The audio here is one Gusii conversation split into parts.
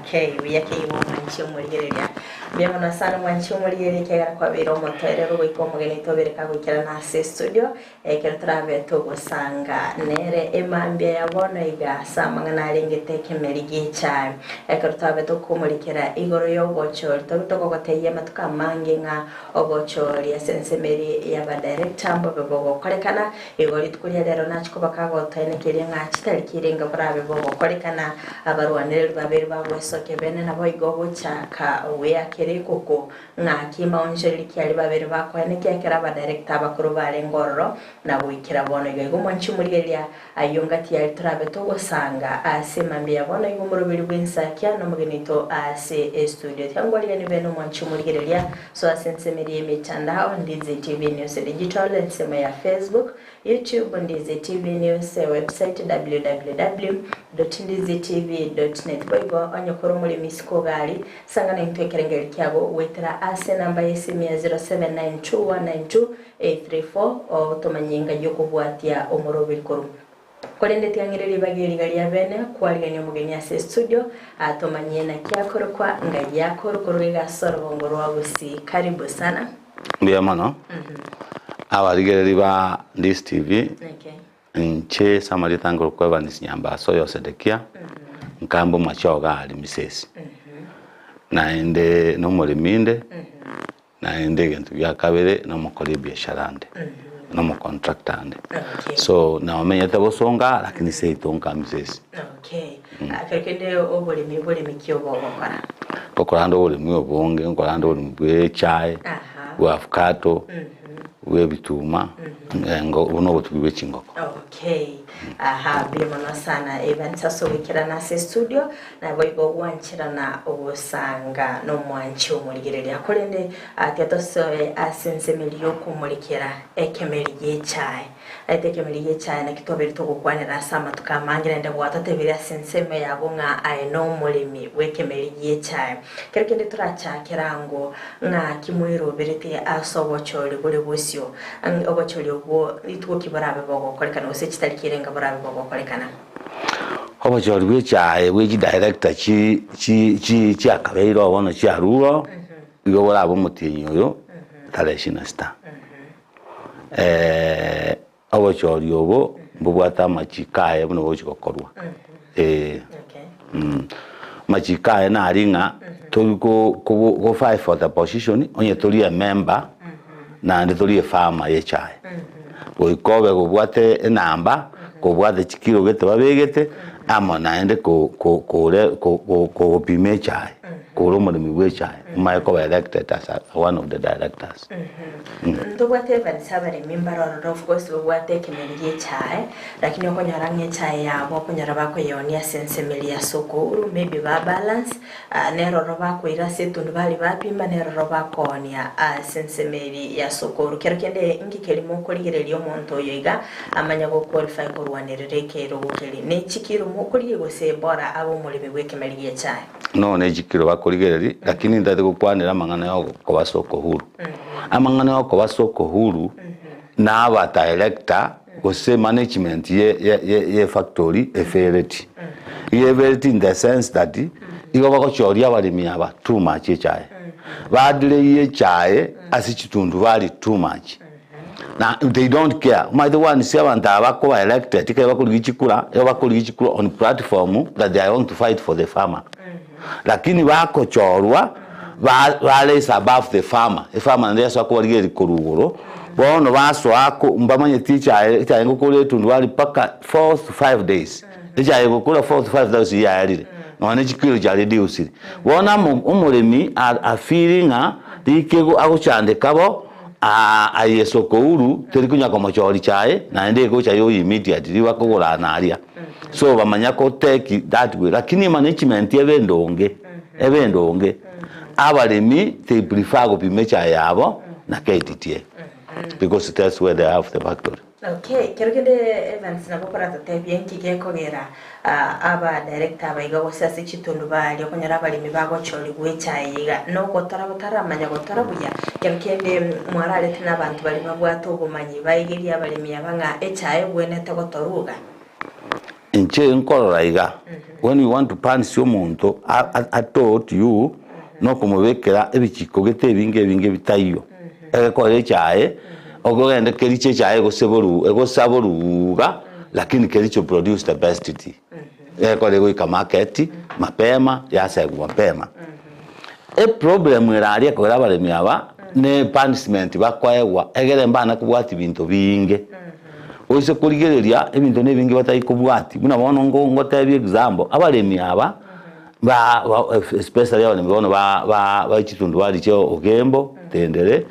Okay, buya kegima omwanchi omorigereria. Mbuya mono sana omwanchi omorigereria ekiagera kwabeire omotoereru goika omogeni oito obere kagoikerana ase estudio ekero torabe togosanga nere emambia ya bono iga ase amang'ana arengete ekemeri gi'echae. Ekero twabe tokomorikera igoro y'obochori tobe togogotebia amatuko amange ng'a Obochori ase ensemo eria y'abadirector mbobe bogokorekana. Igo rituko ria rero nachia koba kagotoenekeria ng'a chitariki irenga borabe bogokorekana. Abarwanereri babere bagwesokia bene naboigo ogochaka gweakera ekoko ng'aki maonchoreri ki aria babere bakoenekia ekero abadirector abakoro barenge ororo na goikera bono iga. Igo mwanche omorigereria Ayio ngati yaria torabe togosanga ase mambia ya bono igo omoroberi bw'ensakia nomogeni oito ase estudio. Tiga ngwariganie bene omwanchi omorigereria so ase ensemo eria y'emetandao Ndizi TV News Digital, ensemo ya Facebook, YouTube Ndizi TV News, ewebsite www.ndizitv.net. Boigo onye kore omoremi isiko iga aria, sanga naintwe ekerengererio kiago goetera ase enamba y'esimi ya 0792 192 834 Otomanye enga y'okobwatia omoroberi korwa. Korende tiang'ire ribaga eriga ria bene kwarigania omogeni ase estudio atomanyie naki akorokwa ngai akorwa korwa iga ase orobongo rwa Gusii. Karibu sana. Mbuya mono abarigereri ba Ndisi TV, Okay. inche ase amarieta nkorokwa Evans Nyambaso oyo Sedekia, nkambe omochie oga aria Misesi, naende nomoremi inde. Naende egento gia kabere nomokori ebiashara nde, nomocontractor nde. Okay. So nomenyete bosonga lakini seito nka Misesi. Okay. Ah, Kero kende oboremi boremi ki obo ogokora? Ngokora ande oboremi obonge, ngokora ande oboremi bwa echae, Aha. bwa avocado, bwa ebituma, ngo buna obotugi bwe chingoko. Okay. Aha, mbuya mono sana Evans ase ogoikerana ase estudio. Naboigo gwancherana ogosanga nomwanchi omorigereria. Korende tiga tosoe ase ensemo eria y'okomorekera ekemeri gi'echae. Aete ekemeri gi'echae naki twabeire togokwanera ase amatuko amange, naende gwatotebirie ase ensemo yabo ng'a aye nomoremi bw'ekemeri gi'echae. Kero kende torachakere ango ng'aki mweroberete ase obochori bore bosio, obochori obwo rituko ki borabe bogokorekana gose chitariki erenga borabe bogokorekana. Obochori bw'echae bwe chidirector chi chi chi chiakabeire oo bono chiarure oo, igo borabe omotienyi oyo tarehe ishirini na sita. Obochori obo mbobwate amachiko aye buna bogochi gokorwa eh. Amachiko aye nari ng'a tori ko ko go vie for the position onye tori emember naende tori efarmer ya echae. Goika obe gobwate enamba, kobwate chikiro gete babegete, amo naende ko ko kore ko ko kogopima echae, kore omoremi bwa echae, omanye koba elected as a one of the directors. Ntobwate ekanisa abaremi mbare ororo of course babwate ekemeri gie echae, lakini okonyora ng'a echae yabo okonyora bakoyeonia ase ensemo eria ase okouru maybe ba balance, Nere oro bakoira ase etundubari bapima, nere oro bakoonia ase ensemo eria ya Sokoro. Kero kende inki keria mokorigereria omonto oyo iga amanye go qualify korwanerera ekerogo keria? Ne chikiro mokorigia gose bora abe omoremi bw'ekemeri gi'echae? No ne chikiro bakorigereria, lakini ntagete gokwanera amang'ana ya okoba soko huru. Amang'ana ya okoba soko huru na aba director gose management ye ye ye ye factory efereti. Igo efereti in the sense that igo bagochoria abaremi aba too much echae. Badelay echae ase chitundubari too much. Na they don't care. Omanyete gwanisia abanto aba bakoba elected ekero bakorigia chikura, igo bakorigia chikura on platform that they are going to fight for the farmer. Lakini bakochorwa ba ba raise above the farmer, efarmer naende yasoa kobarigereria korwa igoro, bono basoa ko mbamanyeti echae echae ngokora etundubari mpaka 4 to 5 days, echae egokora 4 to 5 days yaerire, nonya ne chikilo chiareducire. Bono amo omoremi a afeeli ng'a rikego agochandeka bo, aye sokouru teri konya komochoria chae naende egocha yoyia immediately bakogorana aria. So bamanya ko take that way lakini management ebe endonge ebe endonge abaremi they prefer gopima echae yabo na KTDA because that's where they have the factory. Okay, kero kende Evans nabo okoratotebie nki gekogera aba director aba iga gose ase chitundubari okonyora abaremi bagochorigwa echae eye iga nogotora botaramanya gotora buya kero kende mwararete na abanto baria babwate obomanyi baigerie abaremi aba ng'a echae ebwenerete gotorwa iga. Inche nkorora iga, when you want to punish omonto a taught you nokomobekera ebichiko gete ebinge ebinge bitaiyo, egekore echae, okogenda keriche echae egoseborwa egosaborwa lakini kericho produce the best tea. Egekore egoika market mapema yasegwa mapema. Eproblem ere aria ekogera abaremi aba ne punishment bakoegwa egere mbana kobwatia binto biinge. Oise korigereria ebinto na ebinge batari kobwatia buna bono ngo ngotebie example, abaremi aba ba ba especially abaremi bono ba ba ba chitundubari chia Ogembo, Tendere,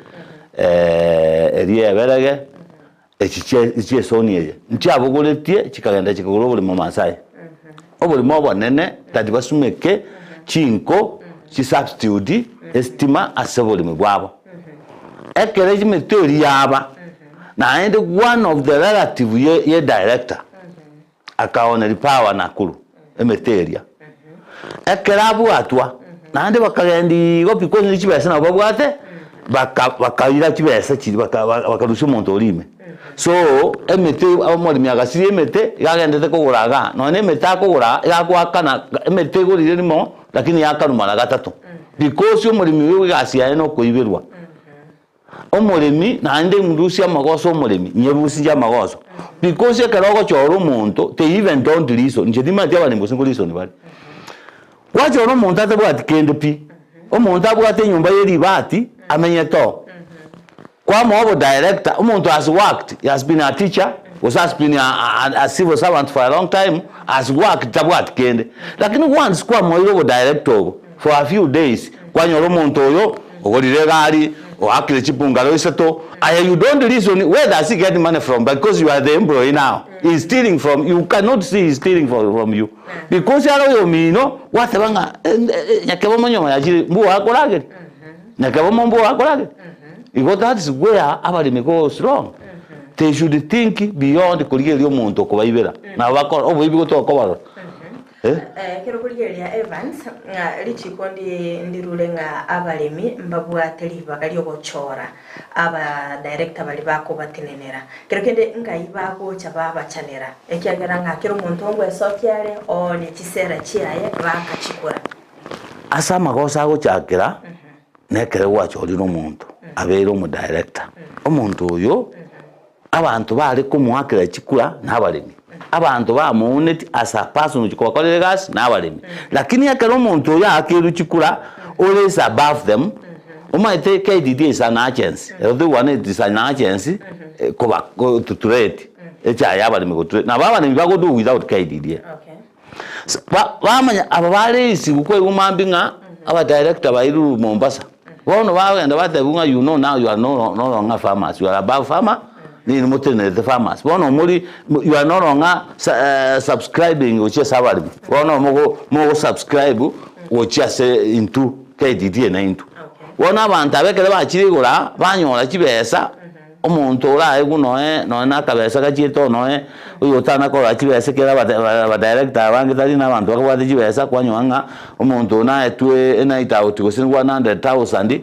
eria Eberege, echi chia chiesoni eye, nchiabogoretie chikagenda chikagora oboremo Maasai. Oboremo obonene tari basumeke chinko chisubstitute estima ase oboremi bwabo. Ekero emete eria yaba, naende one of the relative ye ye director akaoneria power Nakuru emete eria. Ekero abwatwa, naende bakagenda igo pi konyora chibesa nabo babwate, baka bakaira chibesa chiria baka bakarusia omonto oria ime. So, emete omoremi agasiria emete, iga agendete kogora igaa, nonya na emete akogora, iga agoakana emete egorire rimo, lakini yakanwa mara gatato. Because omoremi oyo egasi yaye nokoiberwa. Omoremi naende nrusie amagoso omoremi, nyerusie inche amagoso. Because ekero ogochora omonto, they even don't reason, inche timanyeti abaremi gose nkoreason bare. Gwachora omonto atabwati kende pi, omonto abwate enyomba ye ribati, amenyete oo. Kwamoa obo director, omonto has worked, he has been a teacher, gose has been a a a civil servant for a long time, has worked tabwati kende. Lakini once kwamoeire obo director obo, for a few days, kwanyora omonto oyo ogorire egari, oakire chibungalo isato, aye you don't reason where does he get money from because you are the employee now, he is stealing from you cannot see he is stealing from you because are oyomino gwateba ng'a nyakebomo nyuma yachire mbua akorageria, nyakebomo mbua akorageria. Igo that is where abaremi goes wrong. They should think beyond korigereria omonto okobaibera, nabo bakora oboibi gotokobarora. Eh? Ekero okorigereria Evans, ng'a richiko ndi ndirure ng'a abaremi mbabwate ribaga riogochora aba director baria bakobatenenera. Kero kende ngai bagocha babachanera, ekiagera ng'a kera omonto ngwesokia are oonie chisera chiaye bakachikora. Ase amagoso agochakera, nekero gwachorire omonto abeire omodirector, omonto oyo Abanto baare komoakera chikura nabaremi, abanto bamouneti as a person ochi kobakorera egasi nabaremi. Lakini ekero omonto oyo aakeirwe chikura ore is above them, omanyete KDD is an agency, ero toigwane it is an agency koba to trade, echaye yabaremi go trade, nabo abaremi bago do without KDDA. Bamanya aba bare isiko kwaigwa mambia ng'a abadirector bairwe Mombasa. Bono bagenda batebiwa ng'a you know now you are no no longer farmers, you are above farmer, ninwe motenenerete farmers. Bono mori you are no longer subscribing gochia ase abaremi, bono mogo mogo subscribe gochia ase intwe KDDA naintwe. Bono abanto aba ekero bachire igoro aa, banyora chibesa. Omonto oraegwe noe nonya na akabesa gachiete oo noe oyotana korora chibesa ekiagera abade abadirector abange tari na abanto bakabwate chibesa kwanyora ng'a omonto oyo naetwe enight out gose 100,000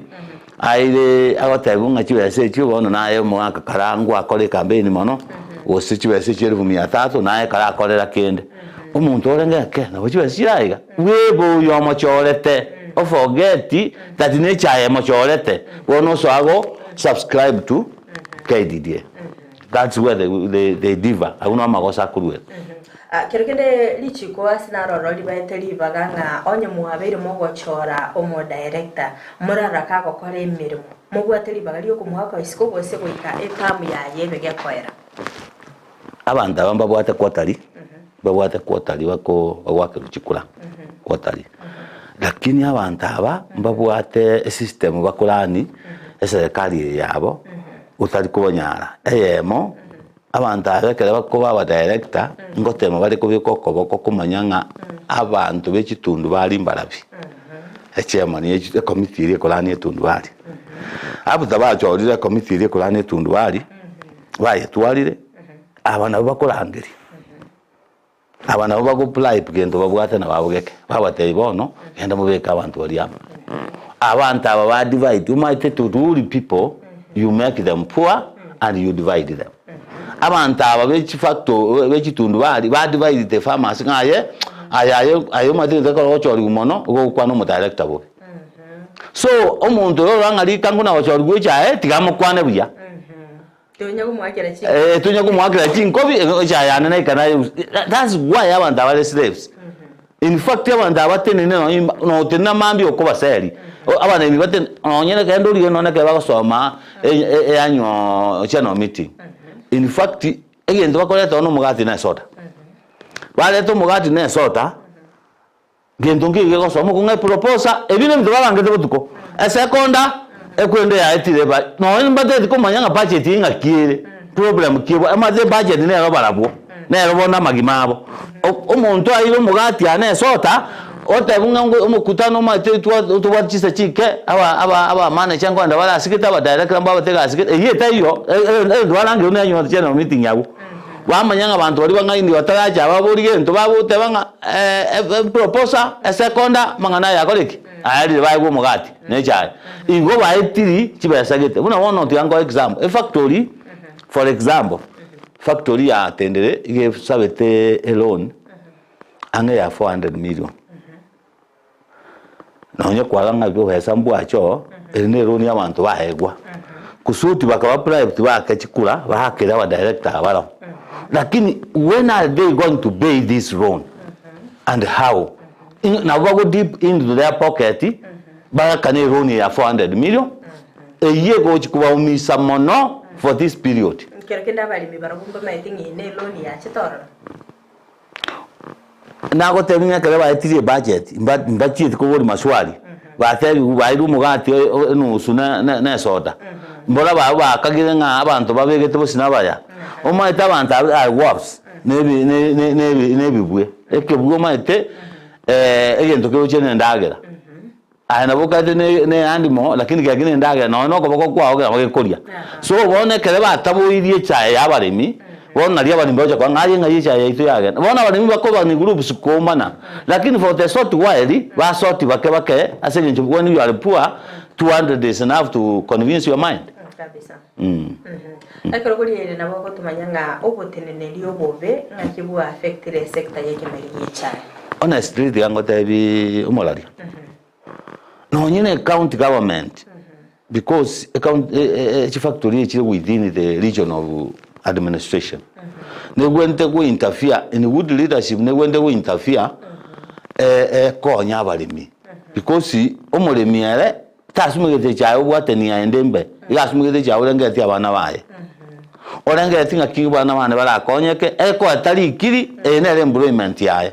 aire agotebiwa ng'a chibesa echio bono naye omogaka karangwe akore ecampaign mono gose chibesa echio elfu mia tatu naye karakorera kende. Omonto orenge eke nabo chibesa chiraiga bwebe oyo omochorete oforget that nechae emochorete bono osoa go Subscribe to KDDA. That's where they, they, they differ. Abwo namagoso akoruera. Ah, kero kende richiko ase naroro ribaete ribaga ng'a onye mwabeire mogochora omodirector morara kagokora emeremo mobwate ribaga riokomoaka isiko gose goika etamu yaye ebe gekoera. Abanto aba mbabwate quarterly, mbabwate quarterly bako bagoakerwa chikura quarterly. Lakini abanto aba mbabwate esystem bakorani eserekari eye yabo otari kobanyara. Eyemo, abanto aba ekero bakoba abadirector, ngotema bare kobeka okoboko komanya ng'a abanto be chitundubari mbarabi. Echairman ye ecommittee eria ekorania etundubari. After bachorire ecommittee eria ekorania etundubari. Bayetwarire, aba nabwo bakorangeria, aba nabwo bago bribe gento babwate na babogeke, babatebia bono genda mobeke abanto baria amo. Abanto aba ba divide, omanyete to rule people you make them poor and you divide them. Abanto aba be chifacto be chitundubari ba divide the farmers ng'a aye, aye aye aye omanyete gento ekero ogochorigwa mono, igo ogokwana omodirector bobe. So, omonto oyo orora ng'a ritango nagochorigwa echae, tiga amokwane buya. Tonya komoakera chinkobi. Eh, tonya komoakera chinkobi, echae yane naika naye that's why abanto aba bare slaves. In fact abanto aba batenene nonye notenena mambia okobaseri, abanemi batene nonye ekero origereria nonye ekero bagosoma eannual general meeting. In fact, egento bakoreta bono omogati na esoda. Bareta omogati na esoda, gento nkeiyo kegosoma okong'a eproposa, ebi nebinto babangete botuko, esekonda, ekwende yaetire ba nonye mbateti komanya ng'a budget ng'aki ere, problem ki ebwate, omanyete ebudget nero barabwo. Nero bono amagima abo. Omonto aire omogati aa nesota, otebe ng'a ngo omokutano omanyete tobwate chinsa chinke, aba aba abamanager nkoenda bare asigete, abadirector mbabwate egasi gete, eyio etaiyo, egento barangerwe na enyomba general meeting abwo. Bamanya ng'a abanto baria bang'aini bataracha ababori gento bagoteba ng'a eproposa, esekonda, amang'ana aya akore ki? Ayarire baegwe omogati na echae. Igo baetiri chibesa gete. Buna bono tiga nkoe example, efactory, for example. Factory ya Tendere iga esabete eloan ang'e ya 400 million. Nonye kwarora ng'a obesa mbwache oo, eri ne eloan ya abanto baegwa. Kusudi bakaba bribed baake chikura baakere abadirector aba baroo. Lakini when are they going to pay this loan and how? Nabo bago deep into their pocket baakane eloan ya 400 million, eyio egochi kobaumisa mono for this period. Ekero kende abaremi barabwo mbamaete ng'a eye neloni yachete ororo. Nagotebia ng'a ekero baetirie ebudget, mba mbachieti koboria maswali, batebiwu bairwe omogati o enusu na na na esoda, mbora abwo bakagire ng'a abanto babegete bosio nabaya. Omanyete abanto abwo are wolves, na ebi na na na ebi na ebibwe, ekebwe omanyete egento kegochia na endagera. Aye nabo okaete ne neandimo, lakini kera kende endagera nonya na okoboko kwao kera bagekoria. So bono ekere bataboirie echae ya abaremi, bono nario abaremi bagocha koa ng'a aye ng'ai echae yaito yagenda. Bono abaremi bakoba ni groups koumana, lakini for the short while, basoti bake bake ase eng'encho when you are poor, 200 is enough to convince your mind. Kabisa. Ekero korigereria nabo ogotomanya ng'a oboteneneri obobe ng'aki bwa affectire esector y'ekemeri gi'echae. Honestly tiga ngotebi omoraria, nonye na ecounty government because ecounty chifactory echire within the region of administration, negwente go interfere in good leadership negwente go interfere ekonye abaremi because omoremi ere Tasumegete echaye obwate nia ende mbe, iga asumegete echaye orengeretie abana baye. Orengeretie ng'aki abana bane barakonyeke, ekoeta rikiri, eye nere employment yaye.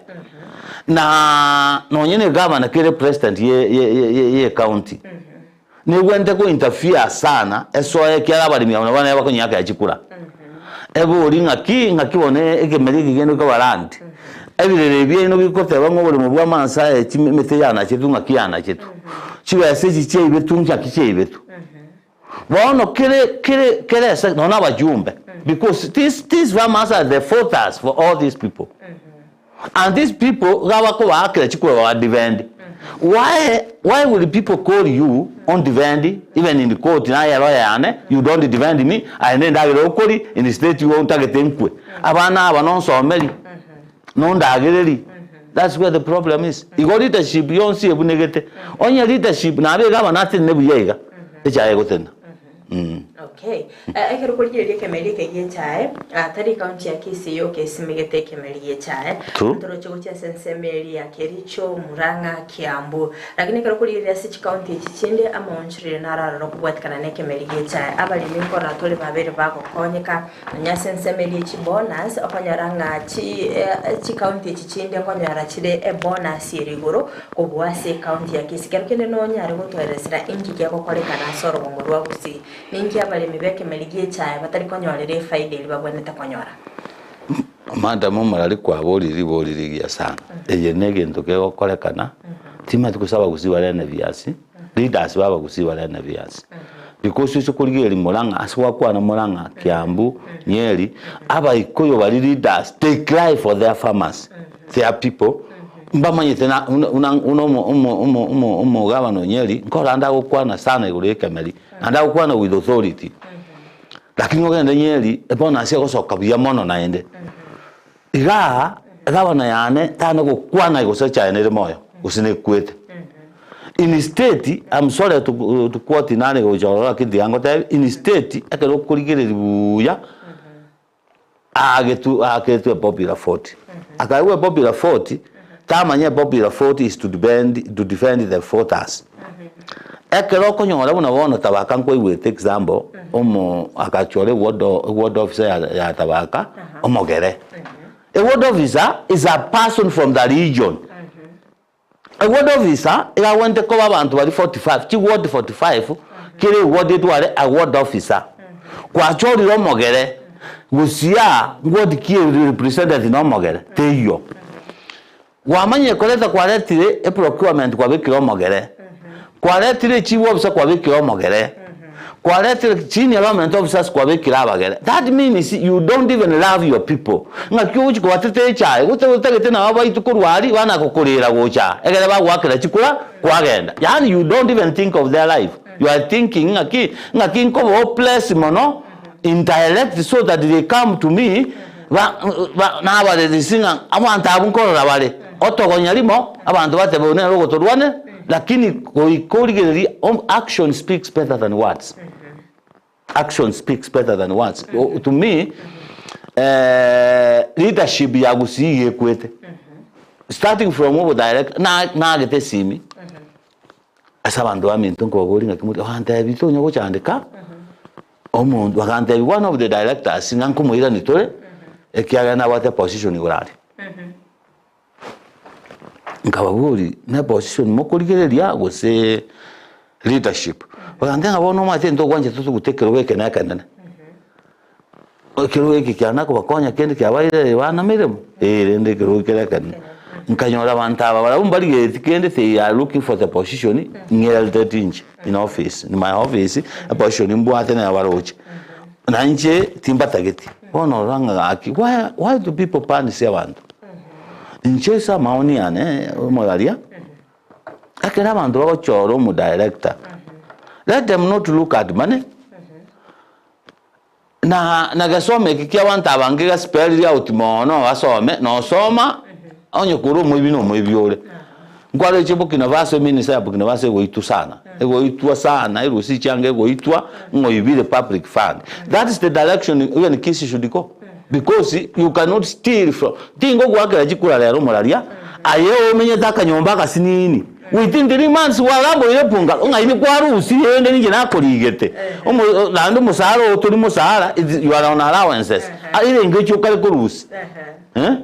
Na nonye na egavana kere president ye ye ye ye ecounty, negwenerete ko interfere sana esoe ekiagera abaremi aba nabo bakonyakera chikura. Ebori ng'aki ng'aki bono ekemeri eke kende kobarandi, ebirero ebi biaino bigoteba ng'a oboremo bwa amansa aye chime emete yanachetwe ng'aki yanachetwe, chibesa echi chiaibetwe ng'aki chiaibetwe. Bono kere kere kere ase nonya na abajumbe because these these farmers are the voters for all these people. And these people iga bakobaakera chikura baba defend. Why why will people call you on defend even in court naye lawyer yane you don't defend me aye nendagera okori instead igo ntagete nkwe. Abana aba nonsomeri nondagereri that's where the problem is. Igo leadership yonsi ebunegete onye leadership nabe iga abana atenene buya iga echaye egotenena. Okay. Ekero okorigereria ekemeri eke gi'echae, tari ekaunti ya Kisii yoka esimegete ekemeri gi'echae. True. Ntoroche gochia ase ensemo eria ya Kericho, Murang'a, Kiambu. Lakini ekero okorigereria ase chikaunti echi chinde, amaonchorero naro aroro kobwatikana na ekemeri gi'echae. Abaremi nkorora tore babere bagokonyeka, nonya ase ensemo eria ye chibonus, okonyora ng'a chi chikaunti echi chinde nkonyora chire ebonus ere igoro, Kobua ase ekaunti ya Kisii, kero kende nonyare gotoeresera inki kegokorekana ase orogongo rwa Gusii? Ninki abaremi b'ekemeri gi'echae batari konyorera efaida eria babwenerete konyora? Madam omorari kwaborie ribori rigiya sana. Eye negento kegokorekana, timanyeti gose abagusii bare na ebiasi, leaders ba abagusii bare na ebiasi. Because ase okorigereria Murang'a, ase gwakwana Murang'a, Kiambu, Nyeri, abaikoyo baria leaders, they cry for their farmers, their people, Mbamanyete na buna buna buna omo omo omo omo omogabana o Nyeri, nkorora ande agokwana sana igoro y'ekemeri, naende agokwana with authority. Lakini ogende Nyeri, ebonus egosoka buya mono naende. Igaa, egavana yane tana gokwana gose echae nere moyo, gose nekwete. In state, I'm sorry to, to quote nare gocha ororo lakini tiga ngotebi, in state ekero okorigereria buya, aagetwe aaketwe epopular vote. Akaegwa epopular vote, tamanya epopular vote is to depend, to defend the voters. Ekero okonyora buna bono Tabaka nkwaigwete example, omo agachora eward eward officer ya ya Tabaka, omogere. A ward officer is a person from the region. A ward officer iga agwenerete koba abanto baria 45, chiward 45, kera eward etware a ward officer. Kwachorire omogere, gosiaa ngward ki eri represented na omogere? Teiyo. Gwamanyire koreta kwaretire eprocurement kwabekire omogere, kwaretire echief officer kwabekire omogere, kwaretire senior government officers kwabekire abagere. That means you don't even love your people. Ng'aki ogochi kobateta echae, gose otagete nabo baitwe korwa aria bana gokorera gocha aa, egere bagoakera chikura kwagenda. Yaani you don't even think of their life. You are thinking ng'aki, ng'aki nkoba oppress mono indirect so that they come to me ba ba nabarerisi ng'a abanto abwo nkorora bare, otogonya rimo, abanto batebe oyo nere ogotorwania, lakini goika origereria om action speaks better than words, action speaks better than words. O to me leadership ya gusii iga ekwete, starting from obodirect na nagete esimi. Ase abanto baminto nkobaboria ng'aki more, bagantebia tonya gochandeka, omonto bagantebia one of the directors ng'a nkomoirani tore, ekiagera nabwate eposition igoro aria. Nkababoria, na eposition mokorigereria gose leadership? Bagantebia ng'a bono omanyete ntogwanchete totugute ekerogo eke na ekenene. Ekerogo eke kiane nakobakonya kende kiabaire bana meremo, eh rende ekerogo kere ekenene. Nkanyora abanto aba barabwo mbarigereti kende they are looking for the position ng'erereti inche in office, in my office, eposition mbwate nero baroche. Na inche timbatageti. Bono orora ng'a gaki why why do people punish abanto? Inche ase amaoni yane omoraria, ekero abanto bagochora omodirector, let them not look at money. Na na gesomo eke ki'abanto abange gasiperirie out mono basome, nosoma onye kore omoibi na omoibi ore. Nkwaroche Burkina Faso eminister ya Burkina Faso egoitwa sana, egoitwa sana erusia chianga egoitwa ng'a oibire public fund. That is the direction even Kisii should go because you cannot steal from tingogoakera chikura rero omoraria, aye omenyete akanyomba agasinini. Within 3 months gwagamboire epunga ng'ai kwarusirie rende ninche nakorigete omo naende omosara oo tori mosara it's you are on allowances erenge echi okare korusia eh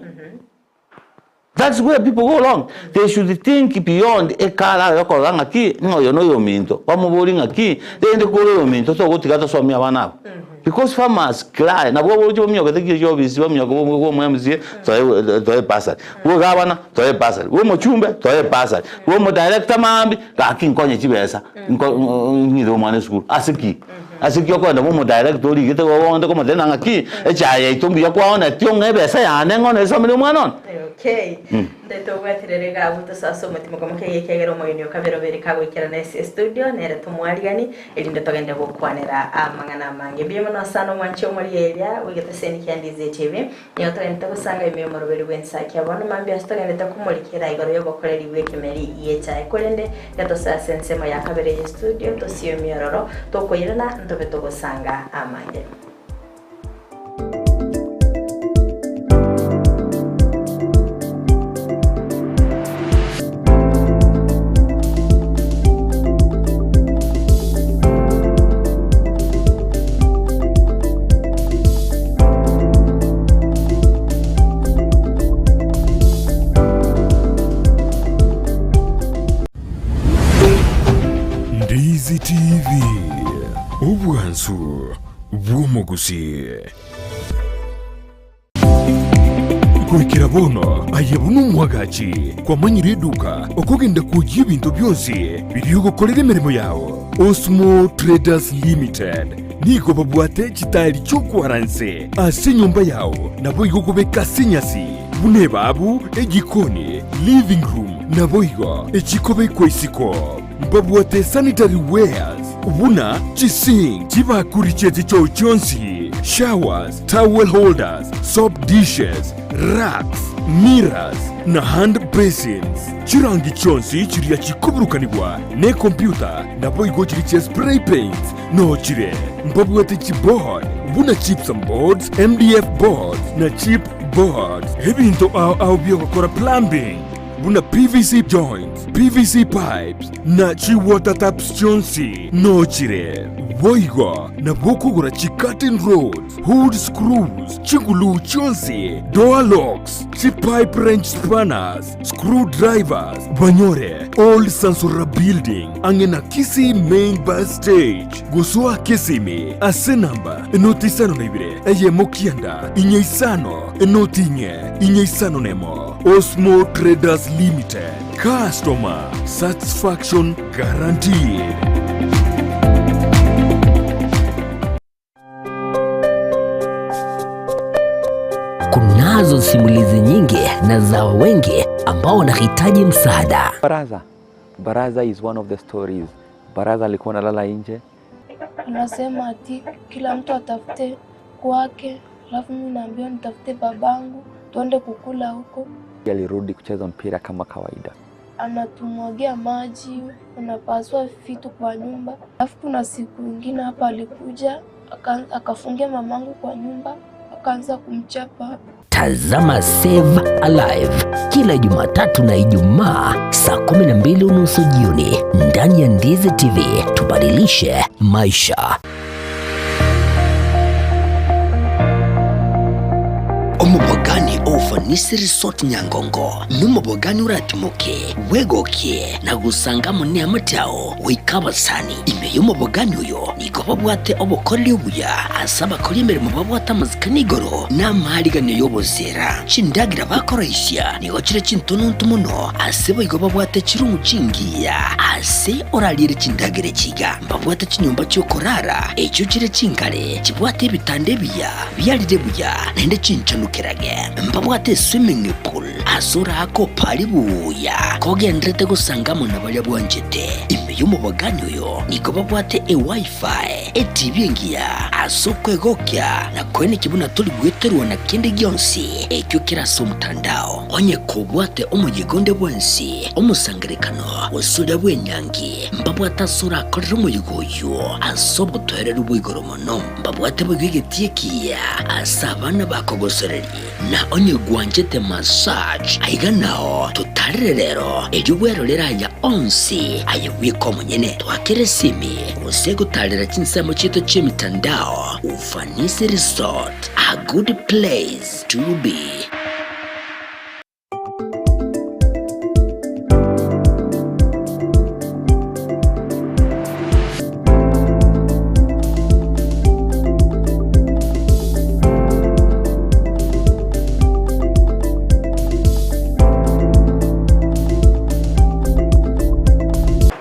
That's where people go wrong. They should think beyond ekara yokorora ng'aki ng'a oyo noyominto bamoborie ng'aki rende kore oyominto togotiga tosomie abana aba. Because farmers cry, nabwo oboroche baminyokete ki chiofisi baminyoke bwa omo MCA toe toe bursary, bwa ogavana toe bursary, bwa omochumbe toe bursary, bwa omodirector maambia gaki nkonye chibesa nko ng'ire omwana esukuru ase ki? Ase ki okogenda bwa omodirector origete ogende komotebia ng'aki echae yaito mbuya kwaonetie ong'e ebesa yane ng'o nesomere omwana one. Okay. Nde tobwaterere iga abwo tosoe ase omotima komokegia ekiagera omoyoni o kabere obere kagoikerana ase estudio nere tomwarigani Erinde togende gokwanera amang'ana amange. Mbuya mono sana omwanchi omorieria bw'egeteseni kia Ndizi TV. Nigo togendete gosanga ime y'omoroberi bw'ensaki bono mambia ase togendete komorikera igoro y'obokoreri bw'ekemeri gi'echae. Korende getosoe ase ensemo ya kabere y'estudio tosie emiororo tokoirana ntobe togosanga amange. Ndizi TV, obwansu bw'omogusi. Goikera bono aye buna omwagachi kwamanyire eduka okogenda kwoyia ebinto bionsi biria ogokorera emeremo yao. Osmo Traders Limited nigo babwate chitaeri chi'okwara nse ase enyomba yao naboigo kobeka ase enyasi buna ebabu, ejikoni, living room naboigo echikobekwa isiko. Mbabwate sanitary wares. Buna chisink, chibakuri chie chichoo chionsi, showers, towel holders, soap dishes, racks, mirrors, na hand basins. Chirangi chionsi chiria chikoburukanigwa nekompyuta naboigo chiria chia spray paints noo chire. Mbabwate chiboard buna gypsum boards, MDF boards na chip boards. Ebinto ao ao biogokora plumbing buna PVC joints, PVC pipes na chi water taps chionsi noo chire. Boigo nabo okogora chi curtain rods, hood screws, chiguluu chionsi, door locks, chi pipe wrench spanners, screw drivers, banyore Old Sansora Building ang'e na Kisii Main Bus Stage. Gosoa Kisimi ase namba enoti isano na ibere eyemo kianda inye isano enoti inye inye isano nemo. Osmo Traders Limited, customer satisfaction guaranteed. Kunazo simulizi nyingi na za wengi ambao wanahitaji msaada. Baraza. Baraza is one of the stories. Baraza alikuwa analala nje. Anasema ati kila mtu atafute kwake, alafu mimi naambiwa nitafute babangu tuende kukula huko. Alirudi kucheza mpira kama kawaida. Anatumwagia maji, anapasua vitu kwa nyumba. Alafu kuna siku ingine hapa alikuja akafungia mamangu kwa nyumba, akaanza kumchapa. Tazama Save Alive kila Jumatatu na Ijumaa saa 12:30 jioni ndani ya Ndizi TV. Tubadilishe maisha. Omobogani o Ufanisi Resort Nyangongo nomobogani oratimoke bwegokie na gosanga amo neamate ao goika abasani. Ime y'omobogani oyo nigo babwate obokoreri obuya ase abakori emeremo babwate amasikani igoro na amaariganio y'oboseera. Chindagera bakoroisia nigo chire chintononto mono ase boigo babwate chirumu chingiya ase orariere chindagera echi iga. Mbabwate chinyomba chi'okorara echio chire chingare chibwate ebitanda ebiya biarire buya naende chinchanukerage. Mbabwate eswimming pool ase oraake opare buya kogenderete gosanga amo na baria bwanchete. Ime y'omobagani oyo nigo babwate eWiFi, eTV engiya ase okwegokia na koenekia buna tori gweterwa na kende gionsi ekio kere ase omotandao. Onye kobwate omoyega onde bwensi, omosangerekano, gose oria bw'enyangi, mbabwate ase orakorere omoyega oyio ase obotoereru bwa igoro mono. Mbabwate boigo egetii ekiya ase abana bakogosereria. Na onye gwanchete massage, aiga nao totarere rero, erio bwerorere aya onsi aye bweka omonyene. Twakere esimi gose gotarera chinsemo chiaito chi'emitandao. Ufanisi Resort, a good place to be.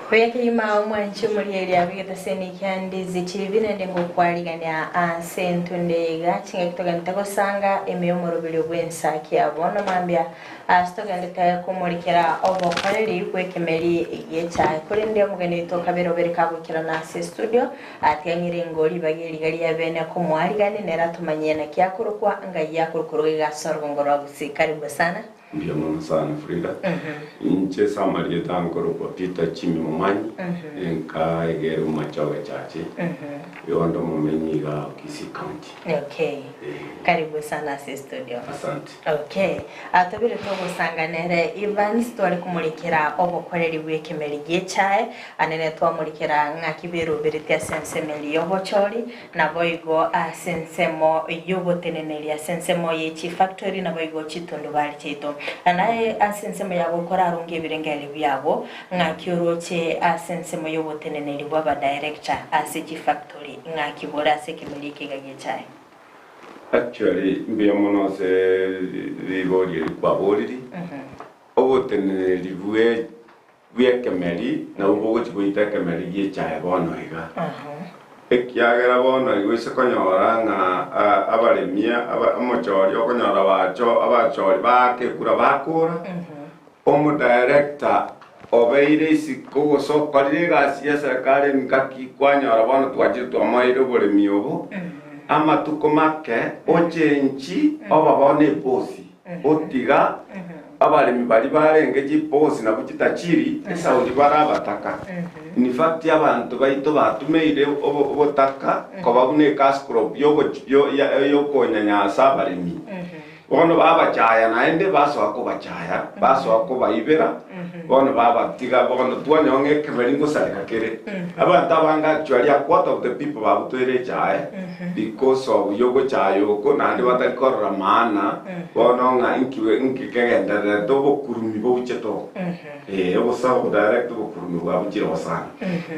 Buya kegima omwanche omorieri abegete ase enikia Ndizi TV naende ngokwarigania ase entunde eye iga chingaki togenderete gosanga ime y'omoroberio bw'ensaki ya bono mambia Ase togendete komorikera obokoreri bw'ekemeri gi'echae. Korende omogeni oito okabere obere kagoikerana ase estudio, atiang'ire ingo ribaga eriga ria bene komoarigani nere atomanyie naki akorokwa, ngai akorokwa iga ase orogongo rwa Gusii. Karibu sana. Mbuya mono sana Frida. Inche ase amarieta nkorokwa Peter Jimmy Momanyi, enka egere Bomachoge Church, igo onde omomenyi igaa Kisii County. Okay. Karibu sana ase estudio. Asante. Okay. Tobire togosanga nere Evans tware komorikera obokoreri bw'ekemeri gi'echae, anene twamorikera ng'aki beroberetie ase ensemo eria y'obochori, naboigo ase ensemo y'oboteneneri ase ensemo ye chifactory naboigo chitundubari chiaito. Naye ase ensemo ya gokora aronge ebirengererio biabo, ng'aki oroche ase ensemo y'oboteneneri bw'abadirector ase chifactory, ng'aki bore ase ekemeri eke iga gi'echae. Actually mbuya mono ase ribori eri kwaboriri, oboteneneri bwe bw'ekemeri nabwo bogochia goita ekemeri gi'echae bono iga. Ekiagera bono igo ase konyora ng'a abaremi aba omochori okonyora bacho abachori baake ekura bakora, omodirector. obeire isiko gose okorire egasi y'eserekari engaki kwanyora bono twachire twamoeire oboremi obo, amatuko make ochenchi oba bono ebosi, otiga abaremi baria barenge chibosi nabwo chitachiri esauri bare abataka. In fact abanto baito batumeire obotaka koba buna ecash crop yokonyanyasa abaremi. Bono babachaya naende, basoa kobachaya, basoa kobaibera, bono babatiga. Bono twanyora ng'a ekeberi ngosareka kere. Abanto abange actually a quarter of the people babutoire echae because of yogochaya oko naende batari korora maana bono ng'a inki inki kegendererete obokurumi bobuchete obo. Ee, obosabu direct obokurumi bwabuchire sana.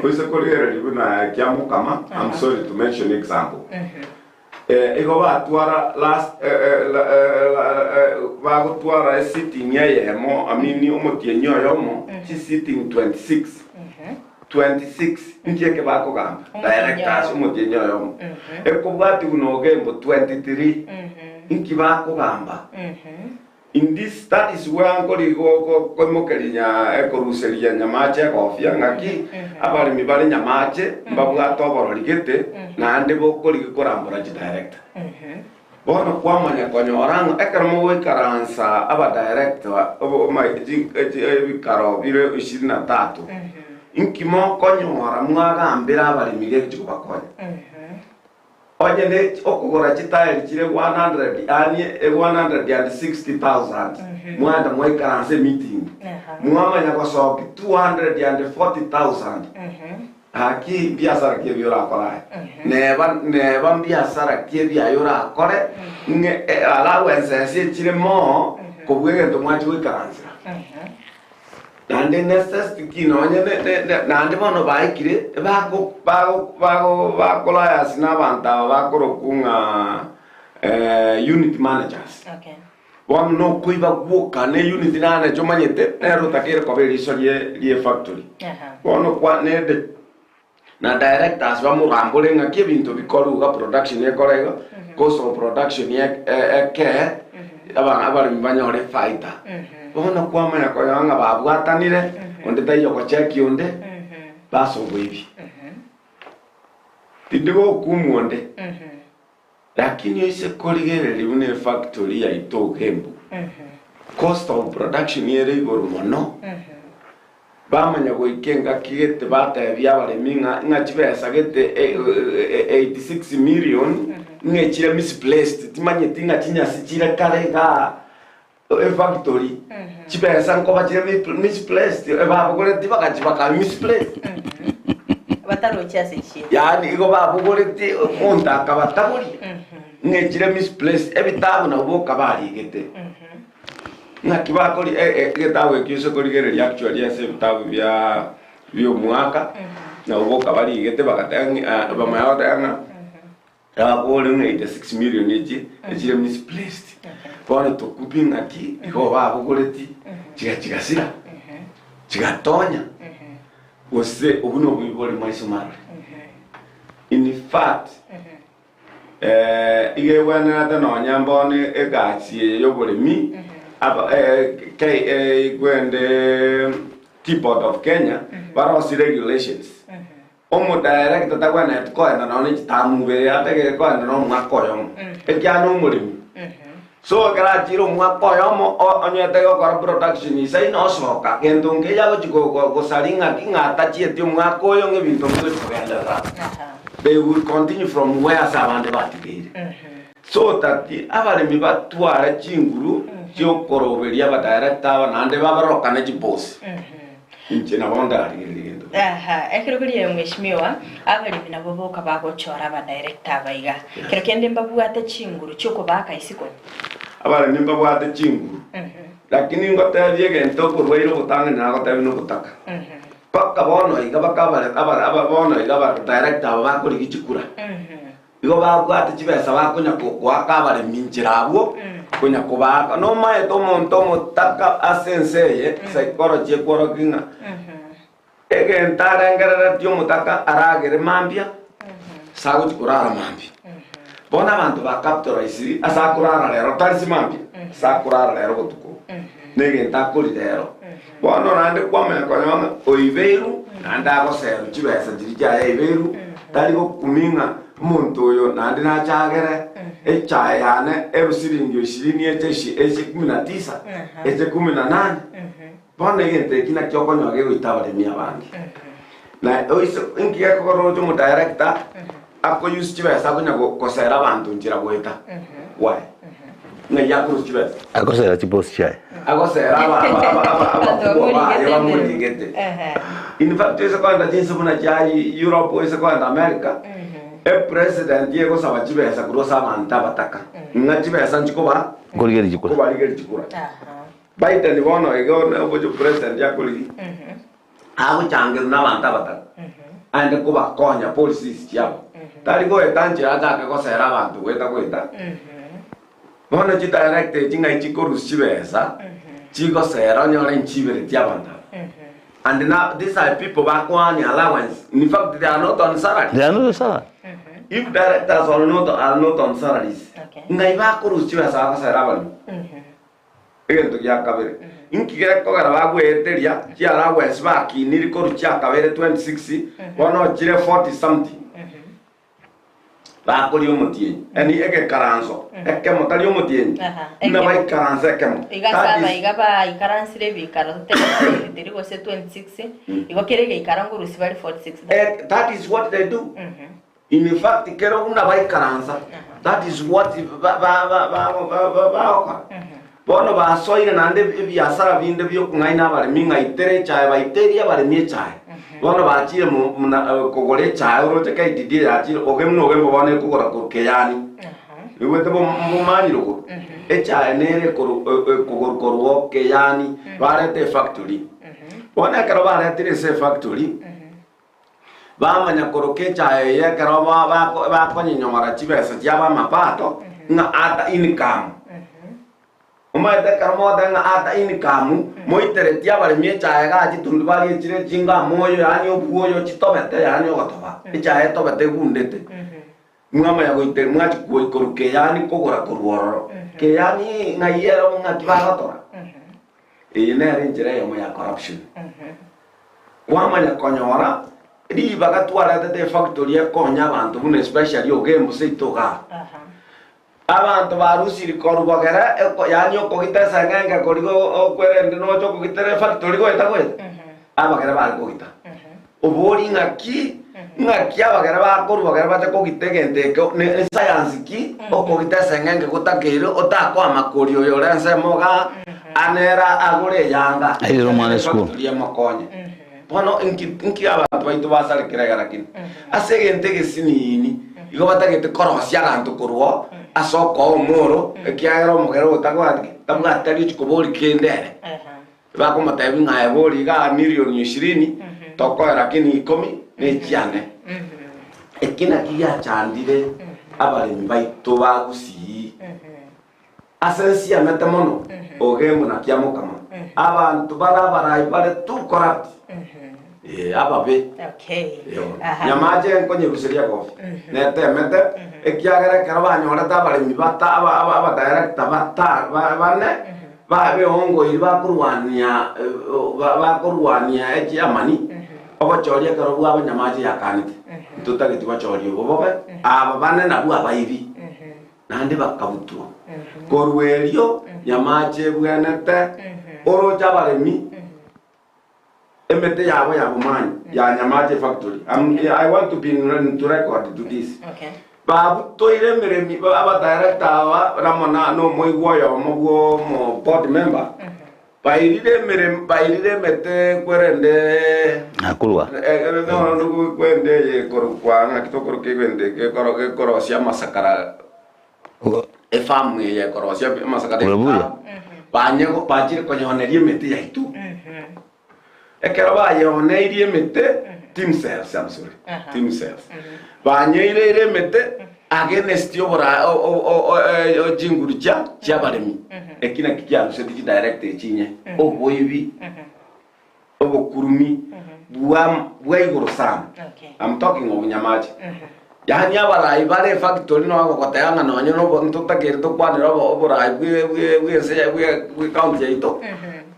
Oise korigereria buna Kiamokama, I'm sorry to mention example. Igo batwara last bagotwara esitting eyemo, I mean omotienyi oyomo, chisitting 26. 26 inki eke bakogamba? Omotienyi Directors oyomo. omotienyi oyomo. Ekobwati buna Ogembo 23 inki bakogamba? In this that is where nkori koimokeria nya ekoruseria nyamache egofia ng'aki abaremi bare nyamache mbabwate oborori gete naende bokorigia korambora chidirector. Bono kwamanya konyora ng'a ekero mogoikaransa abadirector ebikaro bire ishirini na tatu inki mokonyora mwagambera abaremi gechi kobakonya. Onye ne okogora chitairi chire 100 yaani 160,000, mwaenda mwaikaransa emeeting, mwamanya gosoki 240,000, gaki mbiasara ki ebi orakore aye? Neba neba mbiasara ki ebi aye orakore ng'e allowance ase echire moo kobua egento mwachia goikaransera. Naende necessity ki nonye ne ne ne naende bono baikire bako bago bago bakolayasi na abanto aba bakorokwa ng'a unit managers. Okay. Bono nokoiba gwoka ne unit manager omanyete nere otakeire koba eriso rie rie efactory. Aha. Bono kwa nende na directors bamorambore ng'aki ebinto bikorwa iga production ekore iga, cost of production ekee, abaremi banyore efaida. Bono kwamanya konyora ng'a babwatanire, onde taiyo ogocheki onde, base oboibi. Tindi gokumwa onde, lakini oise korigereria buna efactory yaito iga Embu, cost of production ere igoro mono. Bamanya goika engaki gete batebia abaremi ng'a ng'a chibesa gete 86 million ng'a echire misplaced timanyeti ng'a chinyasi chire kare igaa efactory chibesa nkoba chire misplaced ebabogoreti bagachi baka misplace. Batarochi ase chire. Yaani igo babogoreti omonto akabataboria ng'a echire misplaced ebitabu nabwo boka barigete. Naki bakori egetabu ekio ase korigereria actually ase ebitabu bia bi'omwaka, nabo boka barigete bagateba ng'a bamanya goteba ng'a abakore ng'a 86 million echi echire misplaced. Bono tokubi ng'aki igo babogoreti chiga chigasira, chigatonya, gose obwo noboibi bore maiso marore. In fact. Iga egwenerete nonya mbono egasi eye y'oboremi, aba igwende Tea Board of Kenya barosie regulations. Omo director tagwenereti koenda nonya ne chitamu ibere, ategerere koenda na omwaka oyomo, ekiagera na omoremi. So ekero achire omwaka oyomo onyete gokora production isaino osoka, gento nkeiyo agochi gosaria ng'aki ng'a tachieti omwaka oyo ng'a ebinto mbigochi kogenderera. They will continue from where ase abande batigeire. So that abaremi batware chinguru chiokoroberia abadirector aba naende babarorokane chibosi. Inche nabo ndarigererie gento keri. Aha, ekero keria mweshimiwa, abaremi nabo boka bagochora abadirector aba iga. Kero kende mbabwate chinguru chiokobaaka isiko. Abaremi mbabwate chinguru, lakini ngotebie egento okorwaire obotang'ani nagotebie nobotaka. Mpaka bono iga bakabare abare aba bono iga abadirector aba bakorigia chikura. Igo babwate chibesa bakonya goaka abaremi inchera abwo, konya kobaaka. Nomaete omonto omotaka ase ense eye, psychology ekworokia ng'a egento arengereretie omotaka aragere mambia, ase agochia korara mambia. Bono abanto ba capitalised ase akorara rero tari ase mambia, ase akorara rero botuko. Na egento akorire ero. Bono naende kwamanya konyora ng'a oibeirwe, naende agoserwa chibesa chiria chiaye aibeirwe, tari gokumia ng'a omonto oyo naende nache agere echae yane elfu siringi ishirini eche ishi eche kumi na tisa, eche kumi na nane. Bono egento eki nakio okonyora gegoita abaremi abange. Na oise inki gekogera oroche omodirector ako use chibesa akonya go- gosera abanto nchera goeta? Why? Ng'ai akorusia chibesa? Agosera chibosi chiaye. Agosera aba- aba- aba- aba- abakubwa baye bamorigete. In fact ase kogenda chinse buna chia Europe ase kogenda America, epresident egosaba chibesa korwa ase abanto abataka ng'a chibesa nchikoba Nkorigereria chikura. nkobarigeria chikura. Biden bono iga obochie president akorigia agochangerwa na abanto abataka aende kobakonya policies chiabo tari goeta nchera achake gosera abanto goeta goeta bono chidirector echi ng'ai chikorusia chibesa chigosera onyore nchibereti abanto aba and now these are people bakoani allowance in fact they are not on salary They are not on salary. if directors are not, are not on salaries Okay. ng'ai bakorusia chibesa bagosera abaremi Egento gia kabere, inki gekogera bagweeteria chiaragwesi bakiniri korwa chiakabere 26 bono chire 40 something bakoria omotienyi yani egekaranso ekemo tari omotienyi Aha, buna ekemo. baikaransa ekemo Iga That saba is- iga baikaransire ebikaro totebe 23 gose 26 igo kere egeikaro ngorusia bare 46 Eh, that is what they do In fact kero buna baikaransa that is what bagokora. Bono basoire naende ebiasara binde biokong'aina abaremi ng'a itere echae baiterie abaremi echae. Bono bachire kogora echae oroche KDD yachire oge buna ogembo bono ekogora korwa Keyani. Oigwete bomani rogoro? Echae nere ekogorwa korwa Keyani bareta efactory. Bono ekero baretire ase efactory. Bamanya koroka echae eye ekero bakonyenyora chibesa chiabo amapato, ng'a ata income. Omanyete ekero mogoteba ng'a ata income, moiteretie abaremi echae igaa chitundubari echire chinga amoyo yaani obwoyo chitobete yaani ogotoba, echae etobete egundete. Mwamanya goite mwachia korwa Keyani kogora korwa ororo. Keyani ng'ai ere ng'aki bagotora? Eye nere enchera eyemo ya corruption. Kwamanya konyora ribaga twaretete efactory ekonya abanto buna especially Ogembo seito igaa. Abanto barusiri korwa bogere eko yaani okogita eseng'enge koria okwerende noche okogitera efactory goeta goeta abagere bare kogita. Obori ng'aki ng'aki abagere bakorwa bogere bache kogita egento ekio ne escience ki okogita eseng'enge gotakeire otakoama koria oyo ore ensemo igaa anere agore eyanga Airere omwana esukuru. Efactory emokonye. Bono inki inki abanto baito basarekire iga lakini ase egento egesinini igo batagete korosia aganto korwa ase okoa omoro ekiagera omogere oyo tabwati ki tabwati tari ochia koboria kende ere. Bakomotebia ng'a aye boria igaa milioni ishirini tokoe lakini ikomi nechiane. Eki naki giachandire abaremi baito ba Gusii. Ase nsiamete mono ogembo na kiamokama. Abanto bare abarai bare too corrupt. Eh, ababe. Okay. Eyo. Aha. Nyamache nkonyeruseria kofi. Netemete ekiagera ekero banyorete abaremi bata aba aba abadirector bata ba- bane babeongoiri bakorwania eh, ba- bakorwania echiamani obochoria ekero bwabo Nyamache yakanete. Ntotageti bochoria obo bobe aba bane nabwo abaibi. Naende bakabutwa. Korwa erio nyamache ebwenete oroche abaremi emete yabo ya bomanyi ya nyamache factory. I'm, I want to be in, to record to this. Okay. Babutoire emeremi abadirector aba ramo na nomoigwa oyomo bwo omo board member bairire emeremi bairire emete kwerende Nakorwa. kwende eye korokwa ng'aki tokoroka egento eke ekoro gekorosia amasakara efamu eye ekorosia amasakara Obuya. ebitabu banye bachire konyoneria emete yaito ekero bayoneirie emete team cells I'm sorry team cells banyeireire emete against obora o- o- o- o- eh, o- chinguru chia chiabaremi eki naki kiaruseti chidirect echinye oboibi obokurumi bwa bwa igoro sana Okay. I'm talking of Nyamache. Yaani abarai bare efactory noo bagogoteba ng'a nonye na obo ntotakeire tokwanere obo oborai bwe bwe bwense ya bwe bwe county yaito,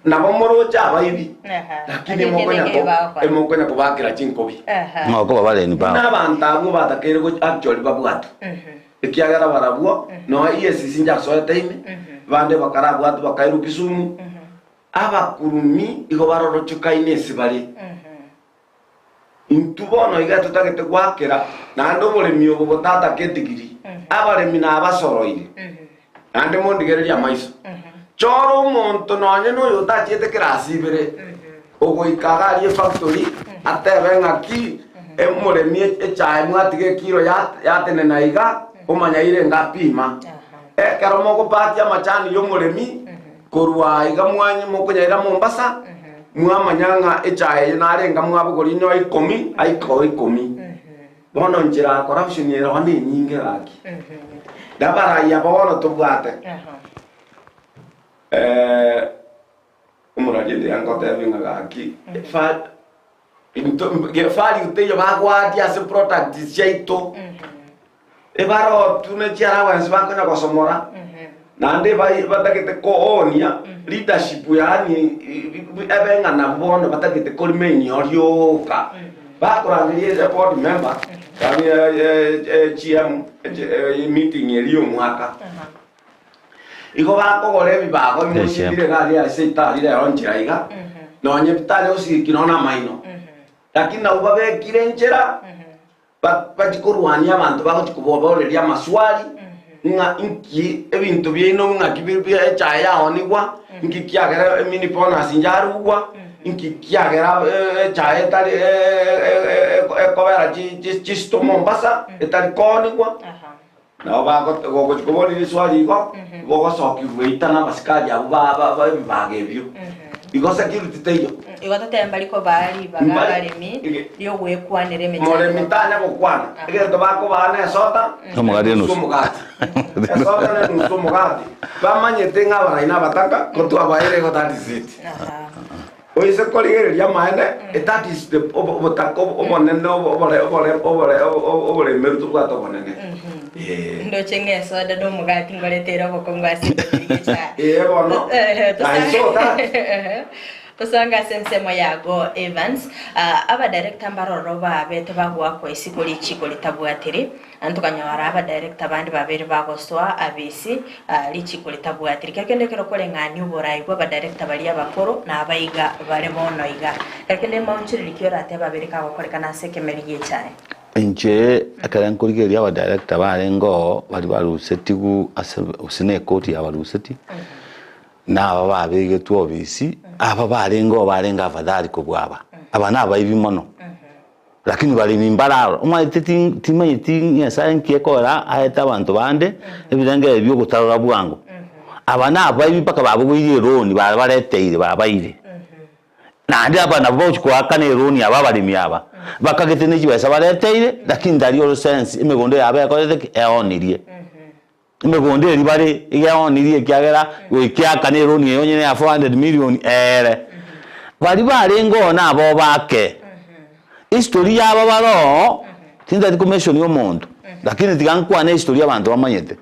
nabo moroche abaibi, lakini emokonya ko emokonya kobakera chinkobi. Ng'a okoba bareni Buna bao. abanto abwo batakeire goch actually babwatwe, ekiagera barabwo noe EACC njasoete ime, bande bakarabwatwe bakairwa Kisumu, abakurumi igo barorochokaine ase bare. Intwe bono iga totagete goakera naende oboremi obo botatake etigiri, abaremi nabasoroire, naende mondigererie amaiso. Chora omonto nonye noyo otachiete kerasi ibere, ogoika iga aria efactory, atebe ng'aki omoremi echae mwatiga ekiro yatenena iga, omanyaire ngapima. Ekero mogopakia amachani y'omoremi, Korwa aiga mwanye mokonyaira Mombasa, mwamanya ng'a echae eye narenga mwabogoria inyoe ikomi, aika o ikomi. Bono nchera corruption ere oo nenyinge gaki. Nabarai aba bono tobwate. Eh, omorari ndiga ngotebi ng'a gaki, fa- into value teiyo bagwatia ase products chiaito. Ebarotwe ne chiallowance bakonya gosomora, naende bai batagete koonia leadership yaani ebe ng'a nabwo bono batagete koremain rioka. Bakorangeria e board member yaani GM meeting eria ya omwaka. Igo bakogora ebibago Yes, bire iga aria ase etari rero nchera iga, nonye bitari gosiki nonya na amaino. Lakini nabwo babekire nchera. Bachia korwania abanto bagochia kobaboreria amaswali, ng'a inki ebinto biaino ng'aki bire echae yaonigwa, inki kiagera emini bonus yarugwa, inki kiagera echae etari ekobera chisito Mombasa etari koonigwa. Nabo bagochia koboria riswali igo, bogosokigwa eita na abasikari abwo ba ebibaga ebio. Igo security teiyo. Igo totebe mbari kobaa ribaga Mbari- abaremi Ige- ri'ogwekwanera emechando. Moremi tanya gokwana, egento bakobaa nesota, Omogati enusu. omogati. Esota na enusu omogati. Bamanyete ng'a abarai na abataka, ko twabaeire igo that is it. Aha. Oise korigereria amaene, that is the obotaka obonene obore obore obore oboremeru tobwate obonene. Eh. Ndoche ng'a esoda na omogati ngoretere obokongu ase ekemeri gechaye. Eh, bono. I saw that. Tosange ase ensemo ya Go Evans, ah, abadirector mbaroro babete bagoakwa isiko richiko ritabwatiri, Naende tokanyora abadirector bande babere bagosoa abisi richiko ritabwatiri. Kero kende ekero okoreng'ania oborai bwa abadirector baria abakoro na abaiga bare bono iga. Kero kende maonchoreria ki oratebe abere kagokorekana ase ekemeri gi'echae? Inche ekero nkorigereria abadirector barenge oo baria barusetigwe ase gose na ekoti yabaruseti, na aba babegetwe obisi, aba barenge oo barenge afadhali kobua aba. Aba nabaibi mono. Lakini baremi mbararora, omanyete timanyeti Nyasaye nki ekogera aete abanto bande ebirengererio biogotarora bwango. Aba nabaibi mpaka babogoirie eroni babareteire babaire. Naende aba nabwo bagochia koakana eroni aba abaremi aba, bakagete ne chibesa bareteire lakini tari orosensi emegondo yabo ekorete ki? Eonirie. Emegondo eria bare iga eonirie ekiagera goika eakane eroni eye onye neya 400 million eere. Baria barenge oo nabo bake. History yabo bare oo, tintageti komention omonto, lakini tiga nkwane history abanto bamanyete.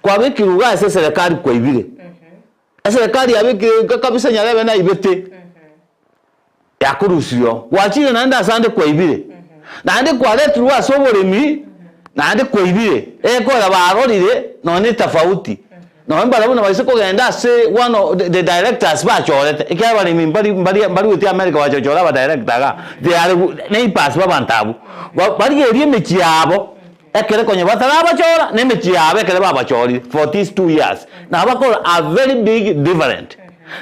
Kwabekirwe iga ase eserekari kwaibire, eserekari yabekire iga kabisa nyarebe naibete. Yakorusirie oo, gwachire naende ase ande kwaibire, naende kwaretirwe ase oboremi, naende kwaibire. Ekogera barorire nonya etafauti, nonya mbarabwo nabaise kogenda ase one of the directors bachorete, ekiagera abaremi mbari mbari mbarueti America bachochore abadirector igaa, they are neighbours ba abanto abwo. Ba barigererie emechie yabo, ekere konya batarabachora, na emechie yabo ekere babachorire for these 2 years, nabo bakorora a very big different.